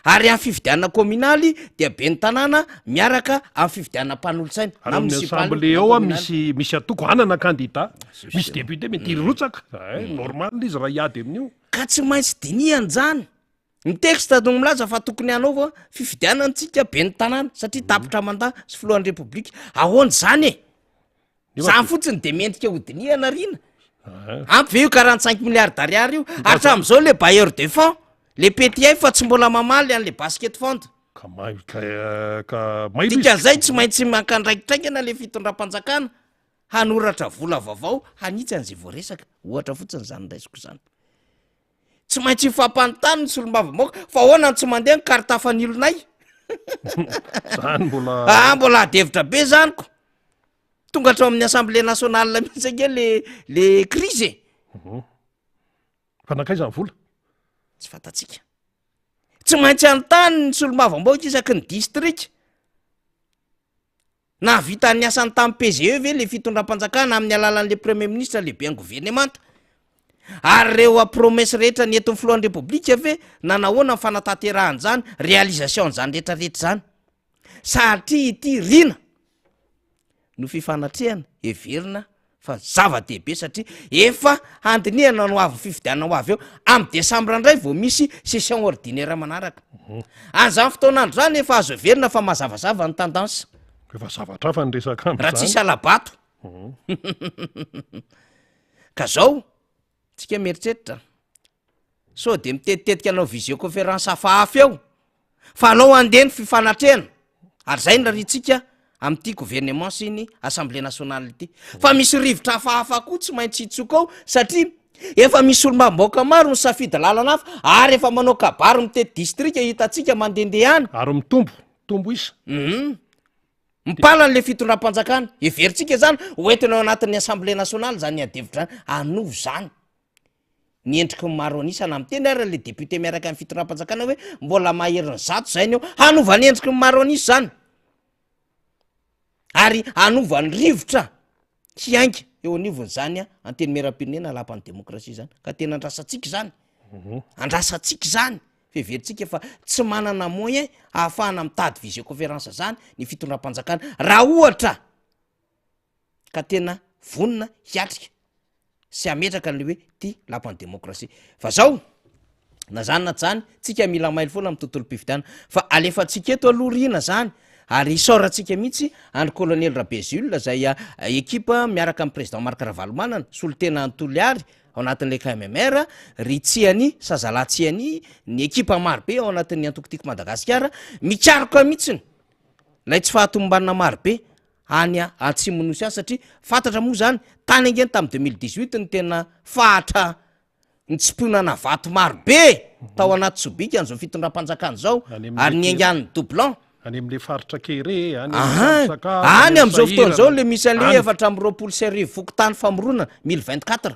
Ary amin'ny fifidianana kaominaly dia ben'ny tanàna miaraka amin'ny fifidianana mpanolotsaina Ary na amin'ny monisipaly na assemblée ao kaominaly. misy misy antoko hanana kandida, misy député mety hirotsaka, eh, normal izy raha hiady amin'io. Ka tsy maintsy dinihana izany. Ny texte no milaza fa tokony hanaova fifidianana tsika ben'ny tanàna satria tapitra mandat sy filohan'ny repoblika. Ahoana izany e? Zany fotsiny de mendrika ho dinihana rina. Ampy ve io 45 milliards d'ariary io? Hatramin'izao le bailleur de fonds, le PTF fa tsy mbola mamaly an'le basket fund. Ka may ka ka mailo izy. Dikan'izay tsy maintsy maka andraikitra haingana le fitondram-panjakana hanoratra vola vaovao hanitsy an'izay voaresaka. Ohatra fotsiny izany raisiko izany. Tsy maintsy hifampanontany ny solombavambahoaka fa ahoana no tsy mandeha ny carte fanilonay? Zany mbola Ah, mbola ady hevitra be zany ko. Tonga hatrao amin'ny assemblée nationale mihitsy ange le le crise e. Mhm. Fa nankaiza ny vola? Tsy fantatsika. Tsy maintsy hanontany ny solombavambahoaka isaky ny distrika. Nahavita ny asany tamin'ny PGE ve le fitondram-panjakana amin'ny alalan'le premier ministre lehiben'ny governemanta? Ary ireo promesse rehetra nentin'ny filohan'ny repoblika ve nanahoana ny fanatanterahana izany, réalisation an'izany rehetra rehetra izany? Satria ity riana no fifanatrehana heverina fa zava-dehibe satria efa handinihana ny ho avin'ny fifidianana ho avy eo, amin'ny desambra indray vao misy session ordinaire manaraka. An'izany fotoana andro izany efa azo heverina fa mazavazava ny tendance. Efa zavatra hafa ny resaka amin'izany. Raha tsisy hala-bato. Ka zao, tsika mieritreritra, Sao dia mitetitetika hanao visioconférence hafahafa eo fa alao handeha ny fifanatrehana ary zay no rariantsika amin'ity gouvernement sy ny assemblée nationale ity fa misy rivotra hafahafa koa tsy maintsy hitsoka ao satria efa misy olom-bahoaka maro misafidy lalana hafa ary efa manao kabary mitety distrika hitantsika mandehandeha any ary mitombo tombo isa mhm. Mipala an'le fitondram-panjakana heverintsika zany ho entina ao anatin'ny assemblée nationale zany adihevitra zany hanovo zany ny endriky ny maro an'isa na miteny ary le député miaraka amin'ny fitondram-panjakana hoe mbola maherin'ny zato zay ny eo hanova ny endriky ny maro an'isa zany ary hanova ny rivotra hiainga eo anivon'izany a antenimieram-pirenena lapan'ny demokrasia zany ka tena andrasantsika zany mhm. andrasantsika zany fiheverintsika fa tsy manana moyen ahafahana mitady visioconférence zany ny fitondram-panjakana raha ohatra ka tena vonona hiatrika sy hametraka an'le hoe ty lapan'ny demokrasia fa zao na zany na tsy zany tsika mila mailo foana amin'ny tontolom-pifidianana fa alefantsika eto aloha rina zany ary isaorantsika mihitsy andry colonel Rabe Jules zay ekipa miaraka amin'ny président Marc Ravalomanana solontena an'i Toliary ao anatin'ilay KMMR ry Tsiani Sazalahy Tsiani ny ekipa marobe ao anatin'ny antoko Tiako Madagasikara mikaroka mihitsiny lay tsy fahatomombanana marobe any atsimon'ny nosy any satria fantatra moa zany tany ange ny tamin'ny 2018 ny tena fahatra nitsimponana vato maro be tao anaty sobika an'izao fitondram-panjakana izao ary niaingan'ny doublon any amin'le faritra kere any Aha, any amin'izao fotoana izao le misy an'le 1024 fokontany famoronana 1024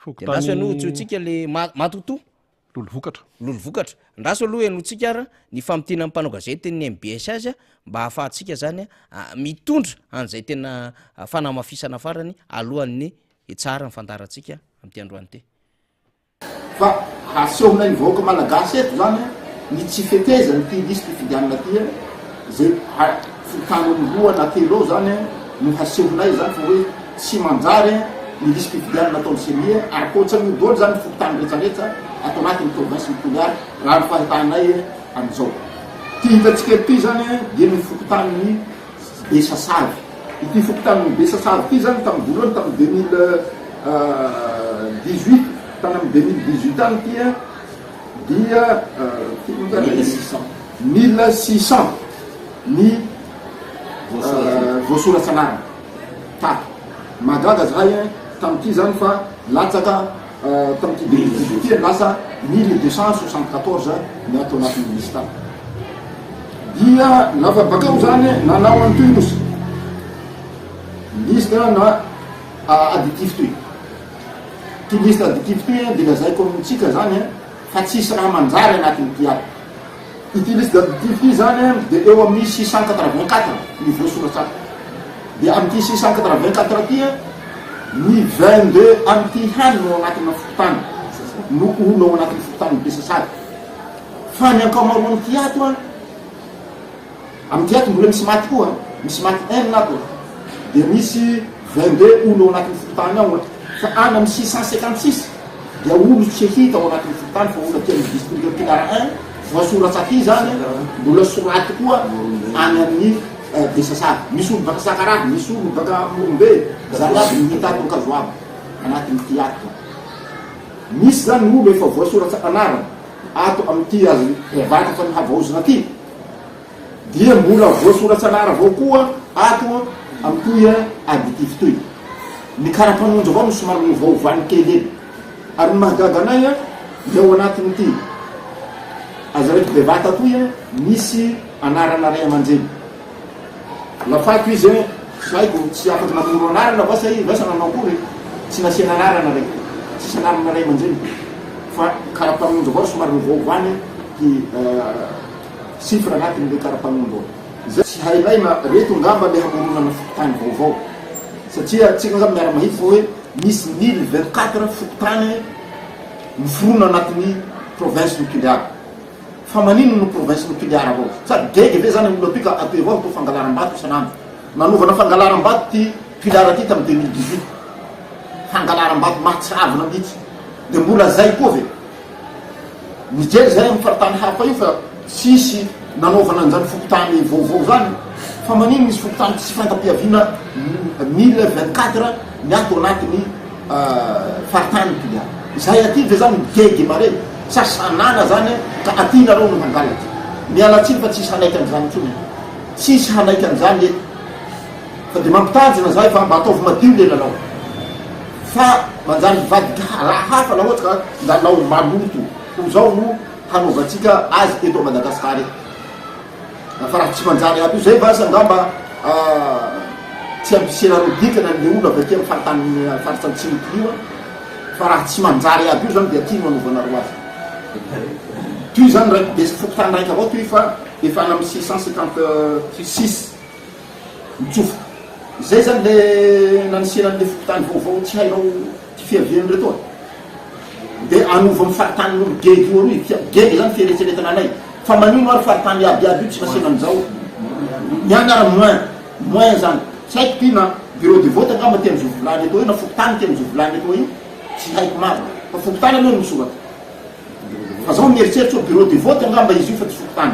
De andraso aloha hotsointsika le ma- matotoa. Lolo vokatra. Lolo vokatra. Andraso aloha henointsika ara ny famintinan'ny mpanao gazety ny mbs azy mba ahafahantsika zany mitondra an'izay tena fanamafisana farany alohan'ny hitsara ny fandaharantsika amin'ity androany ity. Fa hasehonay ny vahoaka malagasy eto zany ny tsy fetezan'ity lisi-pifidianana ity zay fokontany roa na telo eo zany no hasehonay zany fa hoe tsy manjary ny lisi-pifidianana nataon'ny ceni ary koa ohatran'io daholo zany ny fokontany retraretra ato anatin'ny province ny Toliara raha ny fahitanay an'izao. Ity hitantsika ity zany dia ny fokontanin'ny Besasavy. Ity fokontanin'ny Besasavy ity zany tamin'ny voalohany tamin'ny 2018 tany amin'ny 2018 tany ity dia 1600 ny voasoratra anarana tato. Mahagaga zahay tamin'ity zany fa latsaka tamin'ity 2018 ity lasa 1274 ny ato anatin'ny liste ato. Dia lafa bakeo zany nanao an'itoy nosy liste na additif toy. Ty liste additif toy dia lazaiko amintsika zany fa tsisy raha manjary anatin'ity ato. Ity liste d'additif ity zany dia eo amin'ny 684 ny voasoratra ato. Dia amin'ity 684 ity ny 22 amin'ity ihany no ao anatina fokontany, no olona ao anatin'ny fokontanin'i Besasary. Fa ny ankamaroan'ity ato an, Amin'ity ato mbola misy maty koa, misy maty enina ato dia misy 22 olo ao anatin'ny fokontany ao fa any amin'ny 656 dia olo tsy hita ao anatin'ny fokontany fa olo aty amin'ny district Pilar 1 voasoratsa aty zany mbola soraty koa any amin'ny Besasary misy olo baka Sakaraha misy olo baka Morombe zany aby ny hita ato Ankazoabo anatin'ity ato misy zany olo efa voasoratsa anarana ato amin'ity azy vata fa nihavaozina aty Dia mbola voasoratsanara avao koa ato amin'itoy additif toy. Ny kara-panondro avao no somary novaovany kely eny. Ary ny mahagaga anay dia ao anatin'ity azaraiky bevata toy misy anarana ray aman-dreny. Lafaiko izy tsy haiko, tsy afaka namoro anarana va sa izy, va sa nanao akory, tsy nasiana anarana raiky, tsisy anarana ray aman-dreny fa kara-panondro avao somary novaovany ty Chiffre anatin le karapanondro ao. Zay tsy hainay na reto ngamba le hamoronana fokontany vaovao. Satria tsika ngamba miara mahita fa hoe misy 1024 fokontany miforona anatin'ny province ny Toliara. Fa maninona no province ny Toliara avao? Sa gege ve zany olona toy ka atoy avao atao fangalaram-bato isan'andro? Nanaovana fangalaram-bato ty Toliara ty tamin'ny 2018. Fangalaram-bato mahatsiravina mihitsy. De mbola zay koa ve? Nijery zahay amin'ny faritany hafa io fa tsisy nanaovana an'izany fokontany vaovao zany fa manino misy fokontany tsy fantam-piaviana 1024 ny ato anatin'ny faritany Toliara. Izahay aty ve zany migegy mare sa sanana zany ka aty nareo no hangalatra. Miala tsiny fa tsisy hanaiky an'izany intsony e. Tsisy hanaiky an'izany eto. Fa dia mampitanjona zahay fa mba ataovy madio le lalao. Fa manjary hivadika raha hafa la ohatra ka lalao maloto ho zao no hanaovantsika azy eto Madagascar eto. Fa raha tsy manjary aby io zay vasa angamba tsy ampisianareo dikany an'le olona avy aty amin'ny faritany faritra antsimo io fa raha tsy manjary aby io zany dia aty no hanaovanareo azy. Toy zany raiky be fokontany raiky avao toy fa efa any amin'ny 656. Mitsofoka. Izay zany le nanisiana an'le fokontany vaovao tsy hainao ty fiaviany retoa. De anova am faritanin'olo gegy io aroy, fia, gegy zany fieretseretana anay. Fa manino ary faritany iaby iaby io tsy nasiana an'izao? Ny any ara moins, moins zany. Tsy haiko ty na bureau de vote angamba tian'i Zovolany atao io na fokontany tian'i Zovolany atao io, tsy haiko marina. Fa fokontany aloha no misoratra. Fa zaho mieritreritra hoe bureau de vote angamba izy io fa tsy fokontany.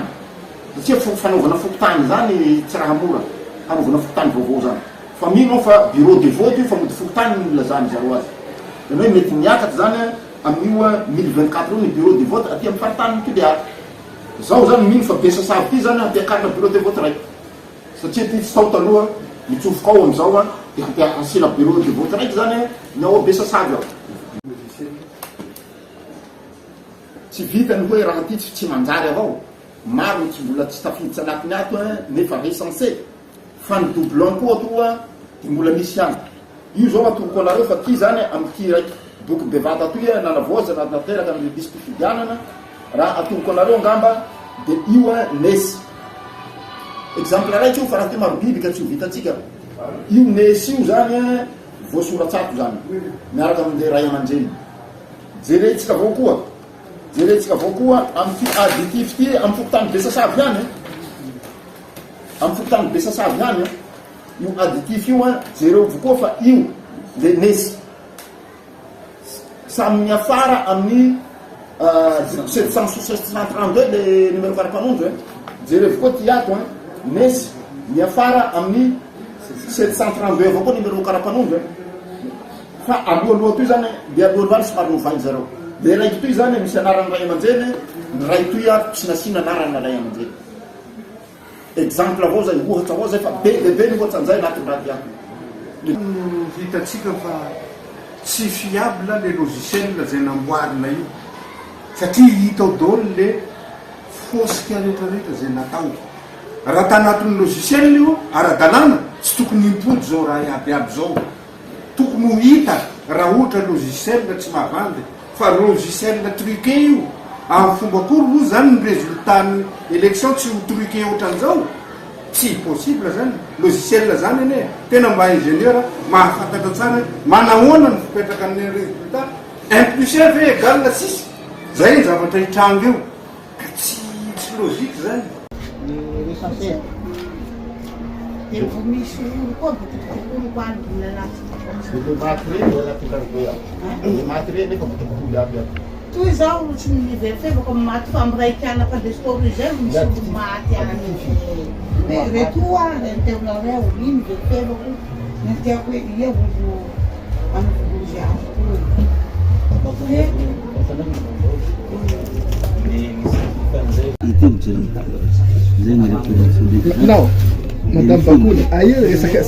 Satria fanaovana fokontany izany tsy raha mora, hanaovana fokontany vaovao izany. Fa mino aho fa bureau de vote io fa mody fokontany no nilazan'ny zareo azy. Izany hoe mety miakatra izany amin'io 1024 io ny bureau de vote aty amin'ny faritanin'i Toliara. Zaho izany mino fa Besasavy ity izany hampiakarina bureau de vote raika. Satria ity tsy tao taloha, mitsofoka ao amin'izao dia hampia- hasiana bureau de vote raika izany ny ao Besasavy ao. Tsy vita ny hoe raha ty tsy tsy manjary avao, maro ny tsy mbola tsy tafiditra anatiny ato nefa recensé, fa ny doublon koa toa de mbola misy ihany. Io zao atoroko anareo fa ty zany amin'ity raiky boky bevata toy nanavaozana tanteraka ny lisi-pifidianana, raha atoroko anareo angamba de io nes. Exemple raiky io fa raha ty maro biby ka tsy ho vitantsika. Io nes io zany voasoratsato zany miaraka amin'le ray aman-dreny. Jerentsika avao koa, jerentsika avao koa amin'ity additif ity amin'ny fokontany Besasavy ihany an, amin'ny fokontany Besasavy ihany an, io additif io an, jereo avokoa fa io le nesy samy miafara amin'ny 732 le numéro karapanondro e, jereo avokoa ty ato an, nesy miafara amin'ny 732 avao koa numéro karapanondro e. Fa alohaloha toy zany dia alohaloha any somary novainy zareo. Le raiky toy zany misy anaran'ny ray aman-dreny, ny ray toy ary tsy nasiana anarana ray aman-dreny. Exemple avao zay, ohatra avao zay fa be dia be ny ohatra an'izay anatin'ny raha ty ato. No hitantsika fa tsy fiable le logiciel zay namboarina io satria hita ao daholo le fosika retraretra zay natao. Raha tanatin'ny logiciel io ara-dalàna tsy tokony himpody zao raha iaby iaby zao. Tokony ho hita raha ohatra logiciel tsy mavandy fa logiciel truqué io. Amin'ny fomba akory moa zany ny résultat ny élection tsy ho truqué otran'izao? Tsy possible zany, logiciel zany anie tena mba ingénieur mahafantatra tsara hoe manahoana ny fipetrakan'ny résultat, un plus un ve égale six? Zay ny zavatra hitranga eo. Ka tsy tsy logique zany. Ny recenser dia vao misy olo koa vototokoloko any vola anaty. Le maty reny anaty tranobe ao. Le maty reny nefa vototokoly aby ao. Toy izao tsy miverifevako amin'ny maty fa amin'ny alina mpandresy izay no misy olo maty any. Hoe retoa renteonareo iny verifevako nentiako hoe ia olo anaovolozy azy toy. Non, Madame Bakoly, aia resaka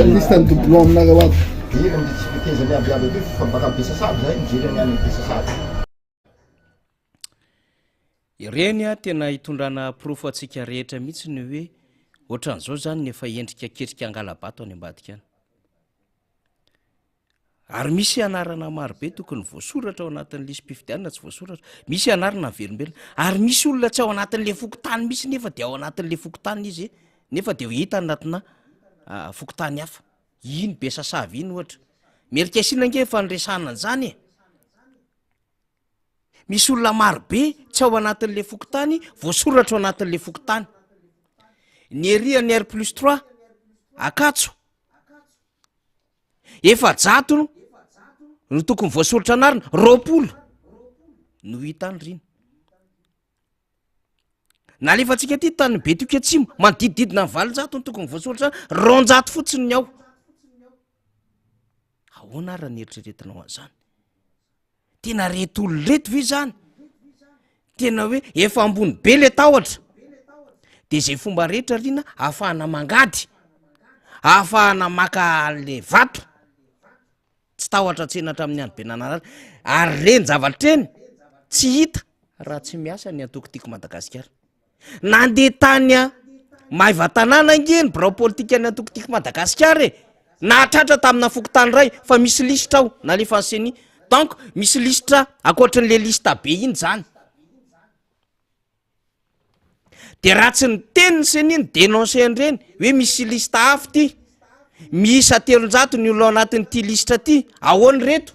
liste ny doublon aminareo ato? Dia ny tsy fetezany aby aby aby fa baka Besasavy zahay mijery any any Besasavy. Ireny a tena hitondrana porofo antsika rehetra mihitsy ny hoe ohatran'izao zany ny efa endrika ketrika angala-bato any ambadika any. Ary misy anarana marobe tokony voasoratra ao anatin'ny lisi-pifidianana tsy voasoratra. Misy anarana miverimberina. Ary misy olona tsy ao anatin'le fokontany mihitsy nefa de ao anatin'le fokontany izy nefa de hita anatina ah, fokontany hafa. Iny Besasavy iny ohatra. Merikasina ange efa niresahana an'izany e. Misy olona marobe tsy ao anatin'le fokontany voasoratra ao anatin'le fokontany. Ny ery an'ny R plus trois, Ankatso, 400 no tokony voasoratra anarana, 20 no hita any rina. Nalefantsika aty tany Betioky Atsimo, manodidididina ny 800 no tokony voasoratra, 200 fotsiny ny ao. Ahoana ary ny eritreretinao an'izany? Tena reto olona reto ve zany? Tena hoe efa ambony be le tahotra. De zay fomba rehetra rina ahafahana mangady, ahafahana maka an'le vato. Tsy tahotra tsena hatramin'ny andro be nanarary. Ary reny zavatra reny tsy hita raha tsy miasa ny antoko Tiako Madagasikara. Nandeha tany a Maevatanàna ange ny birao politikan'ny antoko Tiako Madagasikara e! Nahatratra tamina fokontany iray fa misy lisitra ao nalefan'ny Ceni. Donc misy lisitra ankoatran'le lista be iny zany. De raha tsy niteny ny Ceni ni-denoncer an'ireny hoe misy lista hafa ity, miisa 300 ny olona ao anatin'ity lisitra ity, ahoana ireto?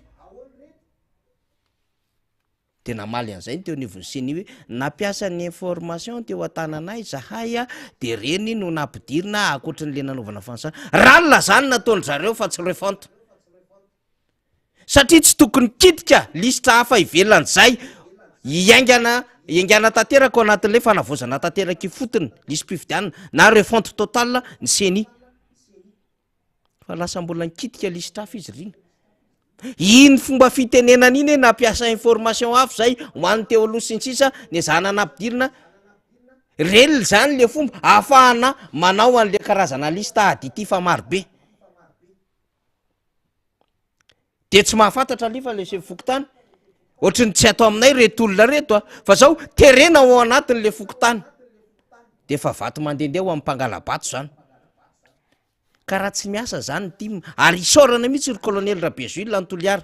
Dia namaly an'izay ny teo anivon'ny Ceni hoe nampiasa ny information teo an-tananay zahay dia ireny no nampidirina ankoatry ny le nanaovana fanisana. Ralina zany nataon-dry zareo fa tsy refonte. Satria tsy tokony kitika lisitra hafa ivelan'izay hiaingana hiaingana tanteraka ao anatin'ilay fanavaozana tanteraka ifotony lisi-pifidianana na refonte totale ny Ceni. Fa lasa mbola nikitika lisitra hafa izy rina. Iny fomba fitenenana iny hoe nampiasa information hafa zay ho an'ny teo aloha sy ny sisa nezahana nampidirina. Rel zany le fomba ahafahana manao an'le karazana liste additif maro be. De tsy mahafantatra alefa le sefo fokontany. Ohatry ny tsy ato aminay reto olona reto a. Fa zao terena ao anatin'le fokontany. De efa vato mandehandeha ho amin'ny mpangala-bato zany. Ka raha tsy miasa zany ny tim, ary isaorana mihitsy ry colonel Rabezuil any Toliara,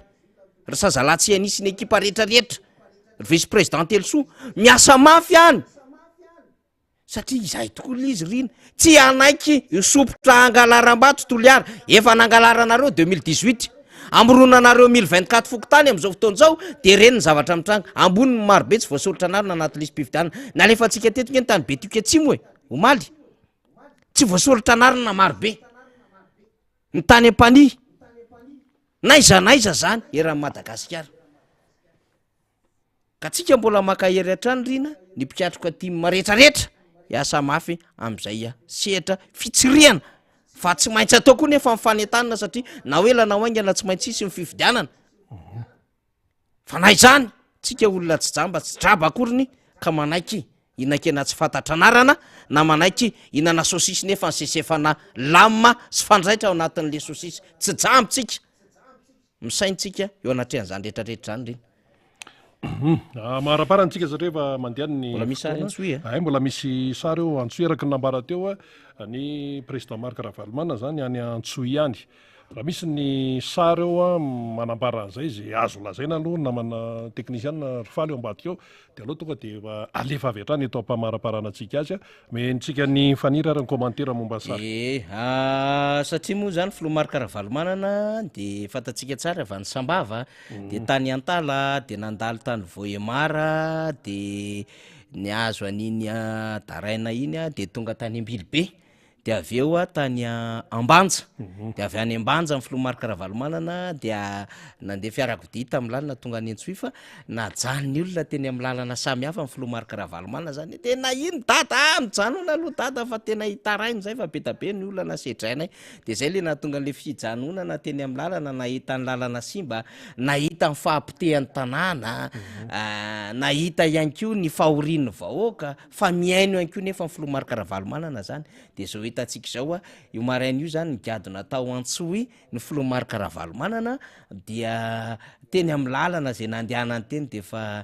ry Sazalahy tsy hanisy ny ekipa rehetra rehetra, ry vice président Telosoa, miasa mafy any, satria izahay tokoa le izy rina, tsy hanaiky io sopotra hangalaram-bato Toliara, efa nangalaranareo 2018, amoronanareo 1024 fokontany amin'izao fotoana izao, de ireny ny zavatra mitranga, ambony ny marobe tsy voasoritra anarana anaty lisi-pifidianana, nalefantsika teto nge ny tany Betioky Atsimo e, omaly. Tsy voasoratra anarana marobe. Ny tany Ampanihy, n'aiza n'aiza zany eran'i Madagasikara. Ka tsika mbola mankahery hatrany Rina ny mpikatroka tim rehetrarehetra hiasa mafy amin'izay sehatra fitsirihana fa tsy maintsy atao koa nefa ny fanentanana satria na ho ela na ho haingana tsy maintsy hisy ny fifidianana. Fa na izany, tsika olona tsy jamba tsy draba akoriny ka manaiky hihinan-kena tsy fantatra anarana na manaiky hihinana sosisy nefa ny sesefana lame sy fandraitra ao anatin'le sosisy. Tsy jamba tsika, misaina tsika eo anatrehan'izany rehetrarehetra izany reny. Ah, Maharaparany tsika satria efa mandeha ny Mbola misy sary fotoana. Antsohihy a? Ay, mbola misy sary eo Antsohihy araka ny nambara teo ny président Marc Ravalomanana zany any Antsohihy any. Raha misy ny sary eo manambara an'izay izay azo lazaina aloha namana teknisiana ry Faly eo ambadika eo dia aleo tonga dia efa alefa avy hatrany eto am-pamaraparanantsika azy. Omentsika ny Faniry ary ny commentaire momba ny sary. Ee, satria moa zany filoha Marc Ravalomanana dia fantatsika tsara avy any Sambava, dia tany Antala, dia nandalo tany Vohemar, dia nihazo an'iny Daraina iny dia tonga tany Ambilobe. Dia avy eo tany Ambanja, dia avy any Ambanja ny filoha Marc Ravalomanana dia nandeha fiarakodia tamin'ny lalana tonga any Antsohihy fa najanon'ny olona teny amin'ny lalana samihafa ny filoha Marc Ravalomanana zany hoe tena ino dada ah, mijanona aloha dada fa tena hitaraina izay fa be da be ny olana sedrainay. Dia izay ilay nahatonga an'ilay fijanonana teny amin'ny lalana, nahita ny lalana simba, nahita ny fahapotehan'ny tanàna, nahita ihany koa ny fahorian'ny vahoaka. Fa mihaino ihany koa nefa ny filoha Marc Ravalomanana zany, de zao hitantsika izao a, io maraina io zany nigadona tao Antsohihy ny filoha Marc Ravalomanana dia teny amin'ny lalana zay nandehanany teny de efa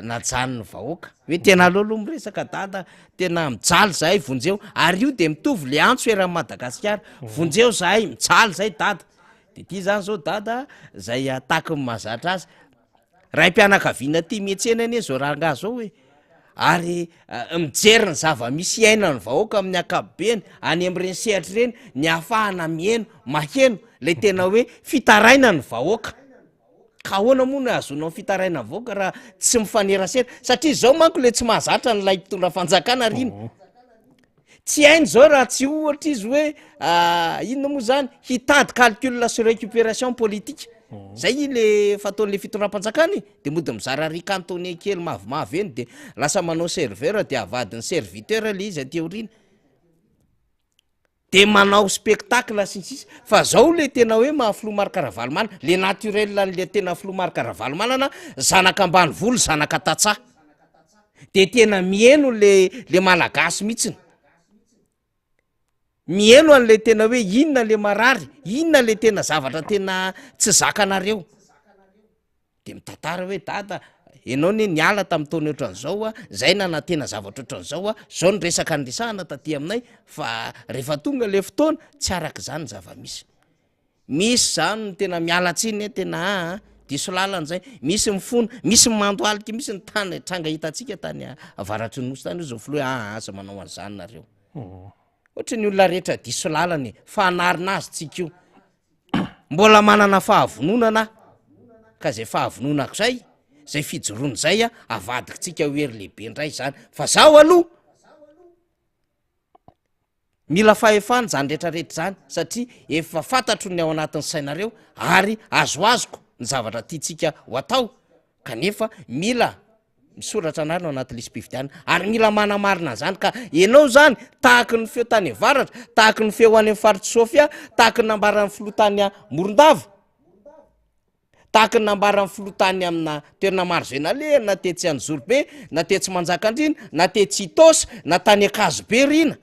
najanon'ny vahoaka hoe tena aleo aloha miresaka dada, tena mijaly zahay vonjeo, ary io de mitovy le antso eran'i Madagasikara, vonjeo zahay, mijaly zay dada, de ty zany zao dada zay ataky ny mahazatra azy. Raim-pianakaviana tia miantsena anie zao rangahy zao e! Ary mijery ny zava-misy iainan'ny vahoaka amin'ny ankapobeny any amin'ireny sehatra ireny ny ahafahana miheno, maheno ilay tena hoe fitarainan'ny vahoaka. Ka ahoana moa no ahazoanao ny fitarainan'ny vahoaka raha tsy mifanerasera? Satria izao manko ilay tsy mahazatra an'ilay mpitondra fanjakana ry iny. Tsy hainy zao raha tsy ohatra izy hoe inona moa zany hitady calcul sy récupération politique. Zay le fataon'le fitondram-panjakana e, de mody mizara riz cantonais kely mavomavo eny de lasa manao serveur de avadiny serviteur le izy aty aoriana. De manao spectacle sy ny sisa fa zao le tena hoe maha filoha Marc Ravalomanana, le naturel an'le tena filoha Marc Ravalomanana zanaka ambanivolo zanaka tantsaha. De tena miheno le le malagasy mihitsiny, miheno an'le tena hoe inona le marary, inona le tena zavatra tena tsy zakanareo, de mitantara hoe dada enao anie niala tamin'ny taona ohatran'izao a, zay nanantena zavatra ohatran'izao a, zao ny resaka niresahana taty aminay fa rehefa tonga le fotoana tsy arak'izany ny zava-misy. Misy zany ny tena miala tsiny hoe tena aa diso lalana zay, misy mifona, misy mandohalika mihitsy ny tany tranga hitantsika tany avaratry ny nosy tany hoy zao filoha hoe aa aza manao an'izany nareo. Ohatry ny olona rehetra diso lalana e, fa hanarina azy tsika io. Mbola manana fahavononana aho, ka zay fahavononako zay, zay fijoroana zay a, avadikitsika ho hery lehibe indray zany, fa zaho aloha, Mila fahefana izany rehetra rehetra izany satria efa fantatro ny ao anatin'ny sainareo ary azoazoko ny zavatra tiantsika ho atao kanefa mila misoratra anarana ao anaty lisi-pifidianana ary mila manamarina an'izany ka ianao izany tahaky ny feo tany avaratra, tahaky ny feo any amin'ny faritr'i Sofia, tahaky ny nambaran'ny filoha tany Morondava. Tahaka ny nambaran'ny filoha tany amina toerana maro izay nalehany, na tetsy Anjozorobe, na tetsy Manjakandriana, na tetsy Itaosy, na tany Ankazobe Rina,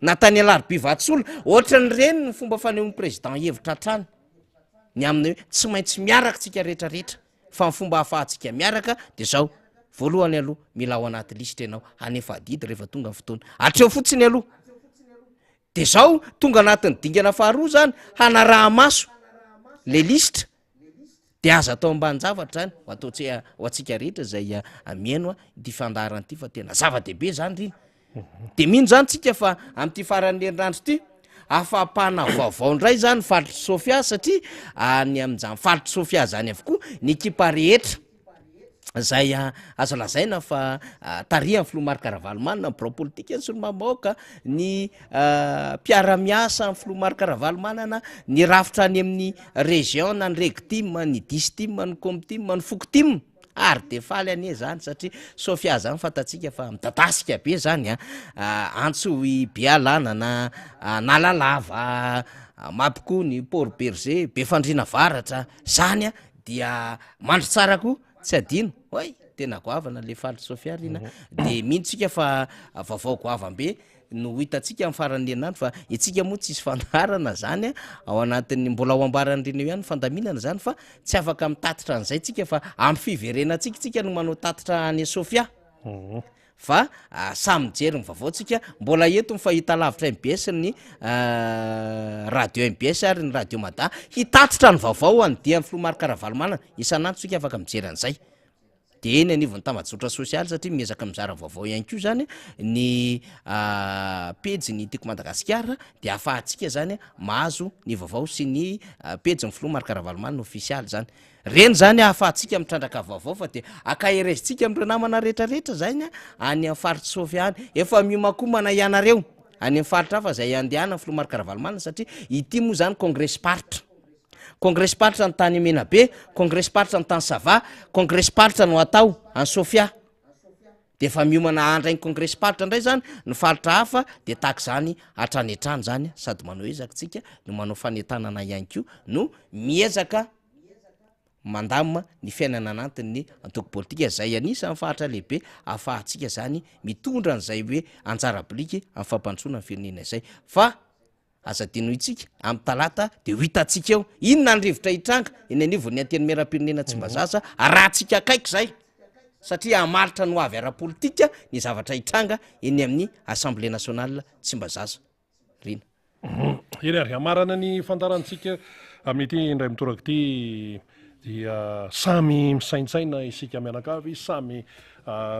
na tany Alarobia Vatosola. Ohatran'ireny ny fomba fanehoan'ny président hevitra hatrany ny amin'ny hoe tsy maintsy miaraka isika rehetra rehetra fa ny fomba ahafahantsika miaraka dia izao, voalohany aloha mila ao anaty lisitra ianao hanefa adidy rehefa tonga ny fotoana. Hatreo fotsiny aloha. De zao tonga anatin'ny dingana faharoa zany hanaraha-maso le lisitra de aza atao ambanin-javatra zany ho ataontsika ho antsika rehetra zay mihaino ity fandaharana ity fa tena zava-dehibe zany rina. De mino zany tsika fa amin'ity faran'ny herinandro ity afampana vaovao indray zany faritr'i Sofia satria any amin'izany faritr'i Sofia zany avokoa ny ekipa rehetra. zay azo lazaina fa tarihan'ny filoha Marc Ravalomanana, ny birao politika ny solombavambahoaka, ny mpiara-miasa amin'ny filoha Marc Ravalomanana, ny rafitra any amin'ny région na ny Regtim, ny Distim, ny Comtim, ny Fokotim, ary de faly anie zany satria Sofia zany fantatsika fa midadasika be zany an, Antsohihy, Bealanana, Analalava, Mampikony, Port Bergé, Befandriana Avaratra, zany an Dia mandry tsara koa tsy adino oay tena goavana le faly Sofia ry na de mino tsika fa vaovao goavam-be no ho hitantsika amin'ny faran'ny herinandro fa itsika moa tsisy fandaharana zany a ao anatin'ny mbola ho ambaran'ny rina eo ihany ny fandaminana zany fa tsy afaka mitatitra an'izay tsika fa amin'ny fiverenantsika tsika no manao tatitra any Sofia. Fa samy mijery ny vaovao tsika, mbola eto ny fahitalavitra mbs ny radio mbs ary ny radio mada hitatitra ny vaovao any dian'ny filoha Marc Ravalomanana, isan'andro tsika afaka mijery an'izay. De eny anivon'ny tambajotra sosialy satria miezaka mizara vaovao ihany koa zany ny pejy ny Tiako Madagasikara de ahafahantsika zany mahazo ny vaovao sy ny pejin'ny filoha Marc Ravalomanana ofisialy zany. Reny zany ahafahantsika mitrandraka vaovao fa de ankaherezintsika amin'ireo namana rehetra rehetra zany any amin'ny faritr'i Sofia any. Efa miomankomana ianareo any amin'ny faritra hafa izay andehanan'ny filoha Marc Ravalomanana satria ity moa zany kongresim-paritra. Kongresim-paritra ny tany Menabe, kongresim-paritra ny tany Sava, kongresim-paritra no atao any Sofia. De efa miomana handray ny kongresim-paritra indray zany ny faritra hafa de tahaka izany hatrany hatrany zany sady manao ezaka tsika no manao fanentanana ihany koa no miezaka mandamina ny fiainana anatin'ny antoko politika izay anisan'ny faritra lehibe ahafahantsika zany mitondra an'izay hoe anjara biriky amin'ny fampandrosoana ny firenena izay fa aza adinointsika amin'ny talata de ho hitantsika eo inona ny rivotra hitranga eny anivon'ny antenimierampirenena Tsimbazaza arahantsika akaiky izay satria hamaritra ny ho avy ara-politika ny zavatra hitranga eny amin'ny assemblée nationale Tsimbazaza. Rina. Eny ary, hamarana ny fandaharantsika amin'ity indray mitoraka ity dia samy misaintsaina isika mianakavy, samy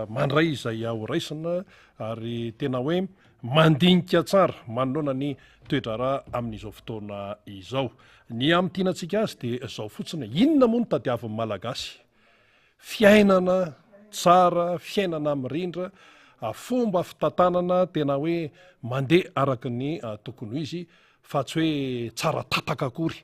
mandray izay ho raisina ary tena hoe mandinika tsara manoloana ny toe-draharaha amin'izao fotoana izao. Ny hamintinantsika azy dia izao fotsiny, inona moa no tadiavin'ny Malagasy? Fiainana tsara, fiainana mirindra, fomba fitantanana tena hoe mandeha araka ny tokony ho izy fa tsy hoe tsara tataka akory.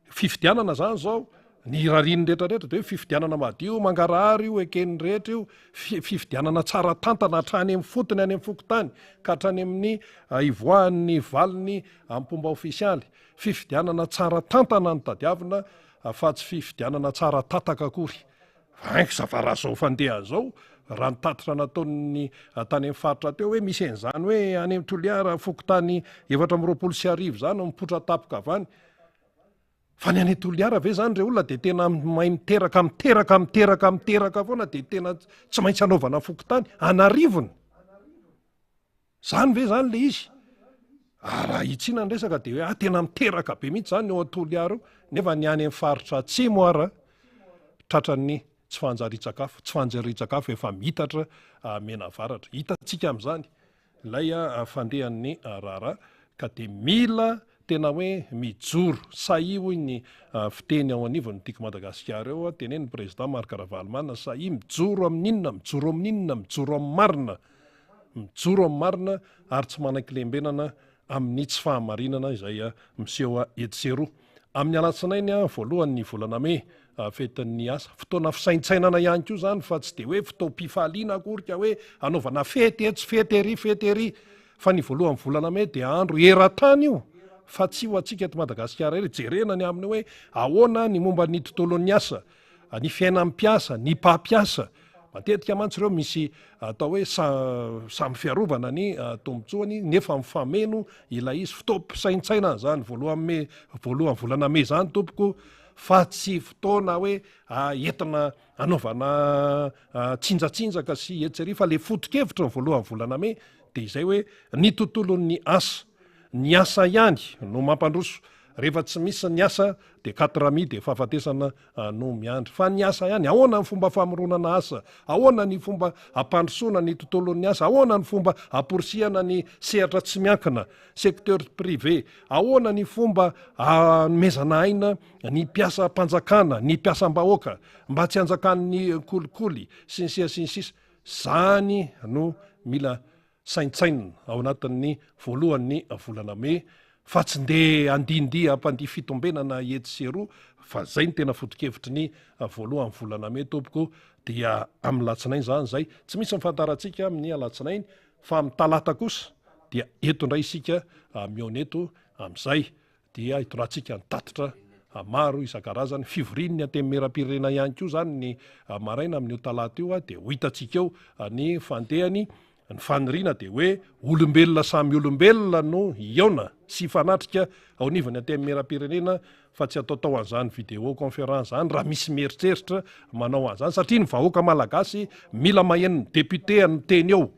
Fifidianana zany zao, ny irarian'ny rehetra rehetra dia hoe fifidianana madio, mangarahara io, eken'ny rehetra io, fifidianana tsara tantana hatrany amin'ny fotony any amin'ny fokontany ka hatrany amin'ny ivoahan'ny valiny am-pomba ofisialy. Fifidianana tsara tantana no tadiavina fa tsy fifidianana tsara tataka akory. Aiza fa raha zao fandeha zao, raha ny tatitra nataon'ny tany amin'ny faritra teo hoe misy an'izany hoe any amin'ny Toliara fokontany 1024 zany mipoitra tapoka avy any. Fa ny any Toliara ve zany re olona dia tena mahay miteraka miteraka miteraka miteraka foana dia tena tsy maintsy anaovana fokontany an'arivony. Zany ve zany le izy? Ah, raha hitsiana ny resaka de hoe ah tena miteraka be mihitsy zany eo Toliara eo, nefa ny any amin'ny faritra atsimo ara tratran'ny tsy fanjarian-tsakafo, tsy fanjarian-tsakafo efa miitatra mianavaratra. Hitantsika amin'izany ilay fandehan'ny raharaha ka de mila Tena hoe mijoro, sahia hoy ny fiteny ao anivon'ny Tiako Madagasikara eo, tenenin'ny Président Marc Ravalomanana, sahia mijoro amin'inona, mijoro amin'inona, mijoro amin'ny marina, mijoro amin'ny marina ary tsy manaiky lembenana amin'ny tsy fahamarinana izay miseho etsy sy eroa. Amin'ny alatsinainy voalohan'ny volana mey, fetin'ny asa, fotoana fisaintsainana ihany koa izany fa tsy dia hoe fotoam-pifaliana akory ka hoe hanaovana fety etsy, fety ery, fety ery. Fa ny voalohan'ny volana mey dia andro eran-tany io fa tsy ho antsika eto Madagasikara irery. Jerena ny amin'ny hoe ahoana ny momba ny tontolon'ny asa, ny fiainan'ny mpiasa, ny mpampiasa. Matetika mantsy ireo misy atao hoe samy fiarovana ny tombontsoany nefa mifameno ilay izy. Fotoam-pisaintsainana izany voalohan'ny mey, voalohan'ny volana mey izany tompoko fa tsy fotoana hoe entina anaovana tsinjatsinjaka sy etsy ary fa le foto-kevitry ny voalohan'ny volana mey dia izay hoe ny tontolon'ny asa, ny asa ihany no mampandroso, rehefa tsy misy ny asa dia quatre mi dia fahafatesana no miandry fa ny asa ihany, ahoana ny fomba famoronana asa, ahoana ny fomba ampandrosoana ny tontolon'ny asa, ahoana ny fomba amporisihana ny sehatra tsy miankina, secteur privé, ahoana ny fomba anomezana aina ny mpiasam-panjakana, ny mpiasam-bahoaka, mba tsy hanjakan'ny kolikoly, sy ny sisa sy ny sisa. Zany no mila saintsainina ao anatin'ny voalohan'ny volana mey fa tsy ndeha handihindihy hampandihy fitombenana etsy sy eroa fa zay no tena foto-kevitry ny voalohan'ny volana mey tompoko dia amin'ny latsinainy zany zay. Tsy misy ny fantarantsika amin'ny alatsinainy fa amin'ny talata kosa dia eto indray isika mihaona eto amin'izay. dia hitondrantsika ny tatitra maro isan-karazany, fivorian'ny Antenimierampirenena ihany koa izany ny maraina amin'io talata io dia ho hitantsika eo ny fandehany. Ny faniriana dia hoe olombelona samy olombelona no hihaona sy hifanatrika ao anivon'ny Antenimierampirenena fa tsy ataotao an'izany vidéo conférence izany raha misy mieritreritra manao an'izany satria ny vahoaka malagasy mila maheno ny député miteny eo.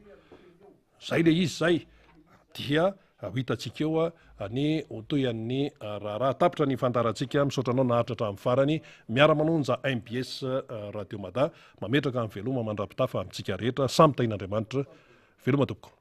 Zay le izy zay dia ho hitantsika eo ny ho tohian'ny raharaha. Tapitra ny fandaharantsika, misaotra anao naharitra hatramin'ny farany. Miara-manonja mbs Radio Mada, mametraka ny veloma mandra-pitafa amintsika rehetra. Samy tahin'Andriamanitra. Veloma tompoko.